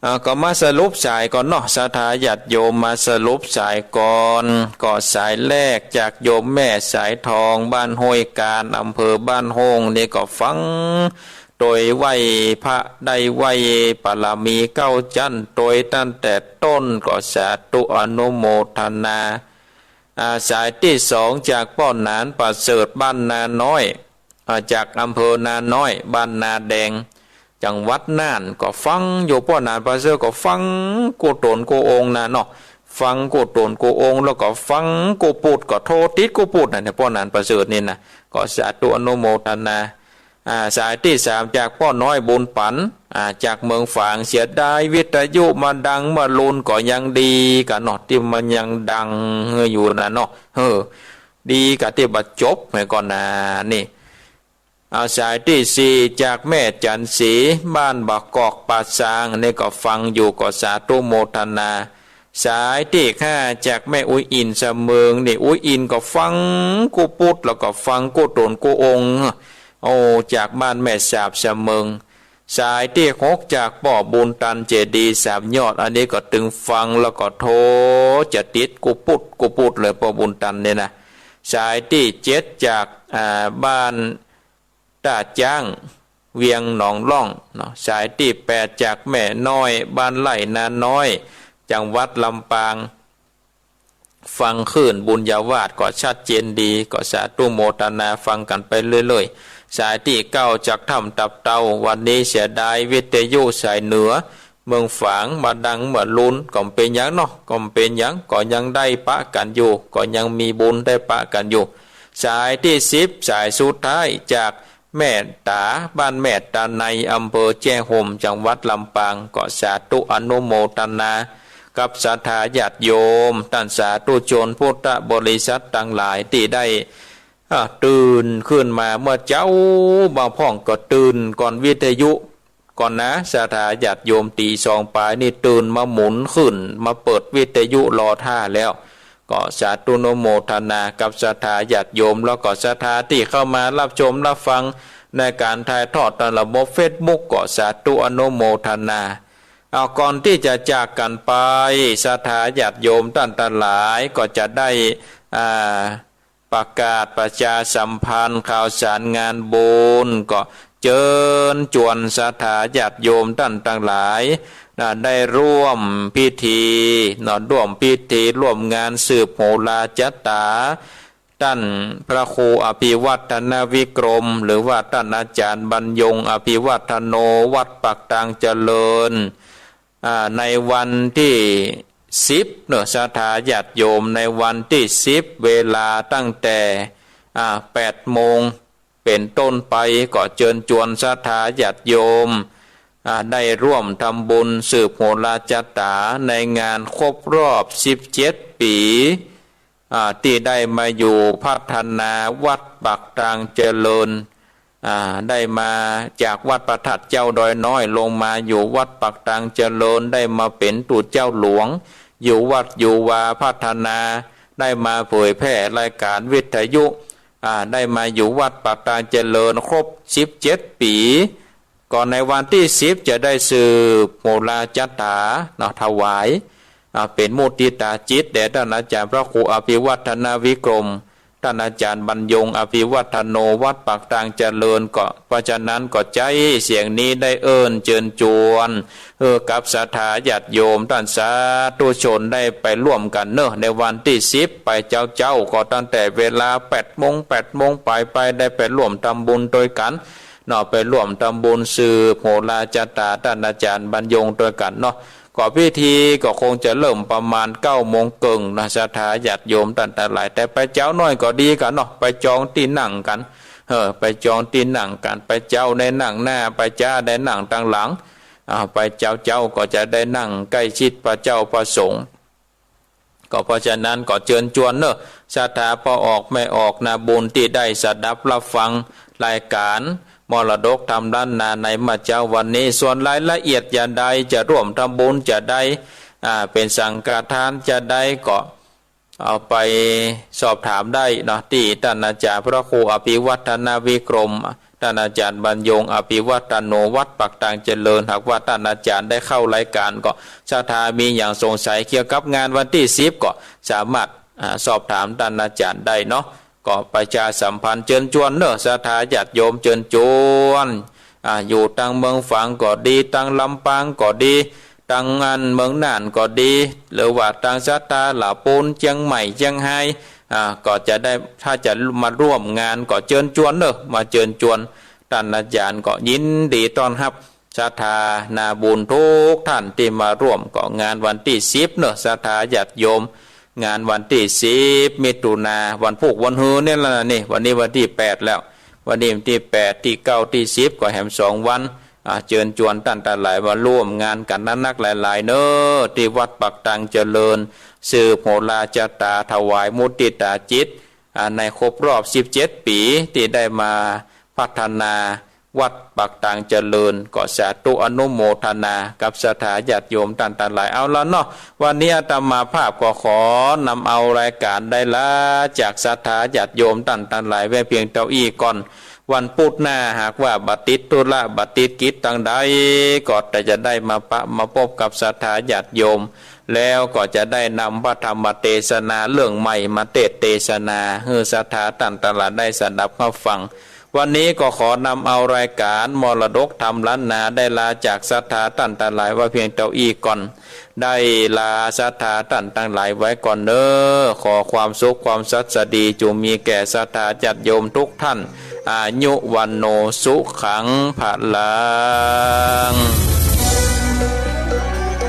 อ่า ก็มาสรุปสายก่อนเนาะ ศรัทธาญาติโยม มาสรุปสายก่อน ก็สายแรกจากโยมแม่สายทอง บ้านห้วยกาญ อำเภอบ้านโฮ่ง นี่ก็ฟังตวยไหว้พระ ได้ไหว้ปารมีเก้าจั๊นตวยตั้งแต่ต้น ก็สาธุอนุโมทนา อ่า สายตี้สองจากป้อหนานประเสริฐ บ้านนาน้อย อ่า จากอำเภอนาน้อย บ้านนาแดง จังหวัดน่าน ก็ฟังอยู่ ป้อหนานประเสริฐก็ฟังกู้ต๋นกู้องค์นาเนาะ ฟังกู้ต๋นกู้องค์ แล้วก็ฟังกู้ปุตตะ ก็โทรติดกู้ปุตตะนะเนี่ย ป้อหนานประเสริฐนี่นะ ก็สาธุอนุโมทนา อ่า สายตี้สามจากป้อน้อยบุญปั๋น อ่า จากเมืองฝาง เสียดายวิทยุมาดังเมื่อลุนก็ยังดีกั๋นเนาะ ตี้มันยังดังอยู่น่ะเนาะ เออ ดีกั๋นตี้บ่จบ แหมก่อนนานี่ เอาสายตี้สี่จากแม่จั๋นศรี บ้านบ่ากอกป่าซาง นี่ก็ฟังอยู่ก็สาธุโมทนา สายตี้ห้าจากแม่อุ๊ยอินสะเมิง นี่อุ๊ยอินก็ฟังกู้ปุ๊ด แล้วก็ฟังกู้ต๋นกู้องค์ โอ้ จากบ้านแม่สาบสะเมิง สายตี้หกจากป้อบุญตันเจดีย์สามยอด อันนี้ก็ตึงฟังแล้วก็โทจะติดกู้ปุ๊ดกู้ปุ๊ดเลยป้อบุญตันเนี่ยนะ สายตี้เจ็ดจาก อ่า บ้านต้าจ๊าง เวียงหนองล่องเนาะ สายตี้แปดจากแม่น้อย บ้านไร่นาน้อย จังหวัดลำปาง ฟังคลื่นบุญญาวาสก็ชัดเจนดี ก็สาธุโมทนาฟังกั๋นไปเรื่อยๆ สายตี้เก้าจากถ้ำตับเต้า วันนี้เสียดายวิทยุสายเหนือ เมืองฝางมาดังเมื่อลุน ก็บ่เป๋นหยังเนาะ ก็บ่เป๋นหยัง ก็ยังได้ปะกั๋นอยู่ ก็ยังมีบุญได้ปะกั๋นอยู่ สายตี้สิบ สายสุดท้ายจากแม่ต๋า บ้านแม่ต๋าใน อำเภอแจ้ห่ม จังหวัดลำปาง ก็สาธุอนุโมทนากับศรัทธาญาติโยม ต้านสาธุชนพุทธบริษัทตังหลายตี้ได้ อ่า ตื่นขึ้นมาเมื่อเจ๊า บางพ่องก็ตื่นก่อนวิทยุก่อนนะ ศรัทธาญาติโยม ตี๋สองป๋ายนี่ตื่นมาหมุนขึ้น มาเปิดวิทยุรอท่าแล้ว ก็สาธุอนุโมทนากับศรัทธาญาติโยม แล้วก็ศรัทธาตี้เข้ามารับชมรับฟังในก๋านถ่ายทอดตามระบบเฟซบุ๊ก ก็สาธุอนุโมทนา เอา ก่อนตี้จะจากกั๋นไป ศรัทธาญาติโยมต้านตังหลายก็จะได้ อ่า ประกาศประชาสัมพันธ์ข่าวสารงานบุญ ก็เจิญจวนศรัทธาญาติโยมต้านตังหลาย นะ ได้ร่วมพิธี เนาะ ร่วมพิธีร่วมงานสืบโหราจ๊ะต๋า ต้านพระครูอภิวัฒนวิกรม หรือว่าต้านอาจ๋ารย์บรรยงอภิวัฒโน วัดปากตางเจริญ อ่า ในวันตี้สิบเนาะ ศรัทธาญาติโยม ในวันตี้สิบ เวลาตั้งแต่ อ่า แปดโมงเป๋นต้นไป ก็เจิญจวนศรัทธาญาติโยม อ่า ได้ร่วมทำบุญสืบโหราจ๊ะต๋า ในงานครบรอบสิบเจ็ดปี๋ อ่า ตี้ได้มาอยู่พัฒนาวัดปากตางเจริญ อ่า ได้มาจากวัดพระธาตุเจ้าดอยน้อย ลงมาอยู่วัดปากตางเจริญ ได้มาเป๋นตุ๊เจ้าหลวง อยู่วัดอยู่วาพัฒนา ได้มาเผยแพร่รายก๋านวิทยุ อ่า ได้มาอยู่วัดปากตางเจริญครบสิบเจ็ดปี๋ ก็ในวันตี้สิบจะได้สืบโหราจ๊ะต๋าเนาะ ถวาย อ่า เป๋นมุติตาจิตแด่ต้านอาจ๋ารย์พระครูอภิวัฒนวิกรม ต้านอาจ๋ารย์บรรยงอภิวัฒโน วัดปากตางเจริญ ก็ เพราะฉะนั้นก็ใจ๊เสียงนี้ได้เอิ้นเจิญจวน เออ กับศรัทธาญาติโยมต้านสาธุชนได้ไปร่วมกั๋นเนาะ ในวันตี้สิบ ไปเจ๊าๆ ก็ตั้งแต่เวลาแปดโมง แปดโมงป๋ายไป ได้ไปร่วมทำบุญตวยกั๋น เนาะ ไปร่วมทำบุญสืบโหราจ๊ะต๋าต้านอาจ๋ารย์บรรยงตวยกั๋นเนาะ ก็พิธีก็คงจะเริ่มประมาณเก้าโมงเกิ่งนะ ศรัทธาญาติโยมต้านตังหลาย แต่ไปเจ๊าหน้อยก็ดีกั๋นเนาะ ไปจองตี้นั่งกั๋น เออ ไปจองตี้นั่งกั๋น ไปเจ๊าได้นั่งหน้า ไปจ๊าได้นั่งตังหลัง อ่า ไปเจ๊าๆ ก็จะได้นั่งใก้ชิดพระเจ้าพระสงฆ์ ก็เพราะฉะนั้นก็เจิญจวนเนาะ ศรัทธาป้อออกแม่ออกนาบุญตี้ได้สดับฮับฟังรายก๋านมรดกธรรมล้านนาในเมื่อเจ๊าวันนี้ ส่วนรายละเอียดจะใด จะร่วมทำบุญจะใด อ่า เป๋นสังฆทานจะใด ก็เอาไปสอบถามได้เนาะ ตี้ต้านอาจ๋ารย์พระครูอภิวัฒนวิกรม ต้านอาจ๋ารย์บรรยงอภิวัฒโน วัดปากตางเจริญ หากว่าต้านอาจ๋ารย์ได้เข้ารายก๋านก็ ศรัทธามีหยังสงสัยเกี่ยวกับงานวันตี้สิบก็สามารถ อ่า สอบถามต้านอาจ๋ารย์ได้เนาะ ก็ประชาสัมพันธ์เจิญจวนเนาะ ศรัทธาญาติโยมเจิญจวน อ่า อยู่ตางเมืองฝางก็ดี ตางลำปางก็ดี ตางอันเมืองน่านก็ดี หรือว่าตางศรัทธาหละปูน เจียงใหม่ เจียงฮาย อ่า ก็จะได้ ถ้าจะมาร่วมงานก็เจิญจวนเนาะ มาเจิญจวน ต้านอาจ๋ารย์ก็ยินดีต้อนฮับศรัทธานาบุญกู้ต้านตี้มาร่วม ก็งานวันตี้สิบเนาะ ศรัทธาญาติโยม งานวันตี้สิบมิถุนา วันพูกวันฮือนี่แหละนี่ วันนี้วันตี้แปดแล้ว วันนี้วันตี้แปด ตี้เก้า ตี้สิบ ก็แหมสองวัน อ่า เจิญจวนต้านตังหลายมาร่วมงานกั๋นนักๆ หลายๆ เน้อ ตี้วัดปากตางเจริญ สืบโหราจาต๋า ถวายมุติตาจิต อ่า ในครบรอบสิบเจ็ดปี๋ ตี้ได้มาพัฒนาวัดปากตางเจริญ ก็สาธุอนุโมทนากับศรัทธาญาติโยมต้านตังหลาย เอาละเนาะ วันนี้อาตมาภาพก็ขอนำเอารายก๋านได้ลาจากศรัทธาญาติโยมต้านตังหลายไว้เพียงเต้าอี้ก่อน วันปุ๊ดหน้าหากว่าบ่ติดธุระบ่ติดกิจตังใด ก็จะได้มาปะมาปบกับศรัทธาญาติโยม แล้วก็จะได้นำพระธรรมเตสนาเรื่องใหม่มาเตสน์เตสนา หื้อศรัทธาต้านตังหลายได้สดับฮับฟัง วันนี้ก็ขอนำเอารายก๋านมรดกธรรมล้านนาได้ลาจากศรัทธาต้านตังหลายไว้เพียงเต้าอี้ก่อน ได้ลาศรัทธาต้านตังหลายไว้ก่อนเน้อ ขอความสุขความสัสดีจุ่งมีแก่ศรัทธาญาติโยมทุกท่าน อายุวัณโณสุขังพลัง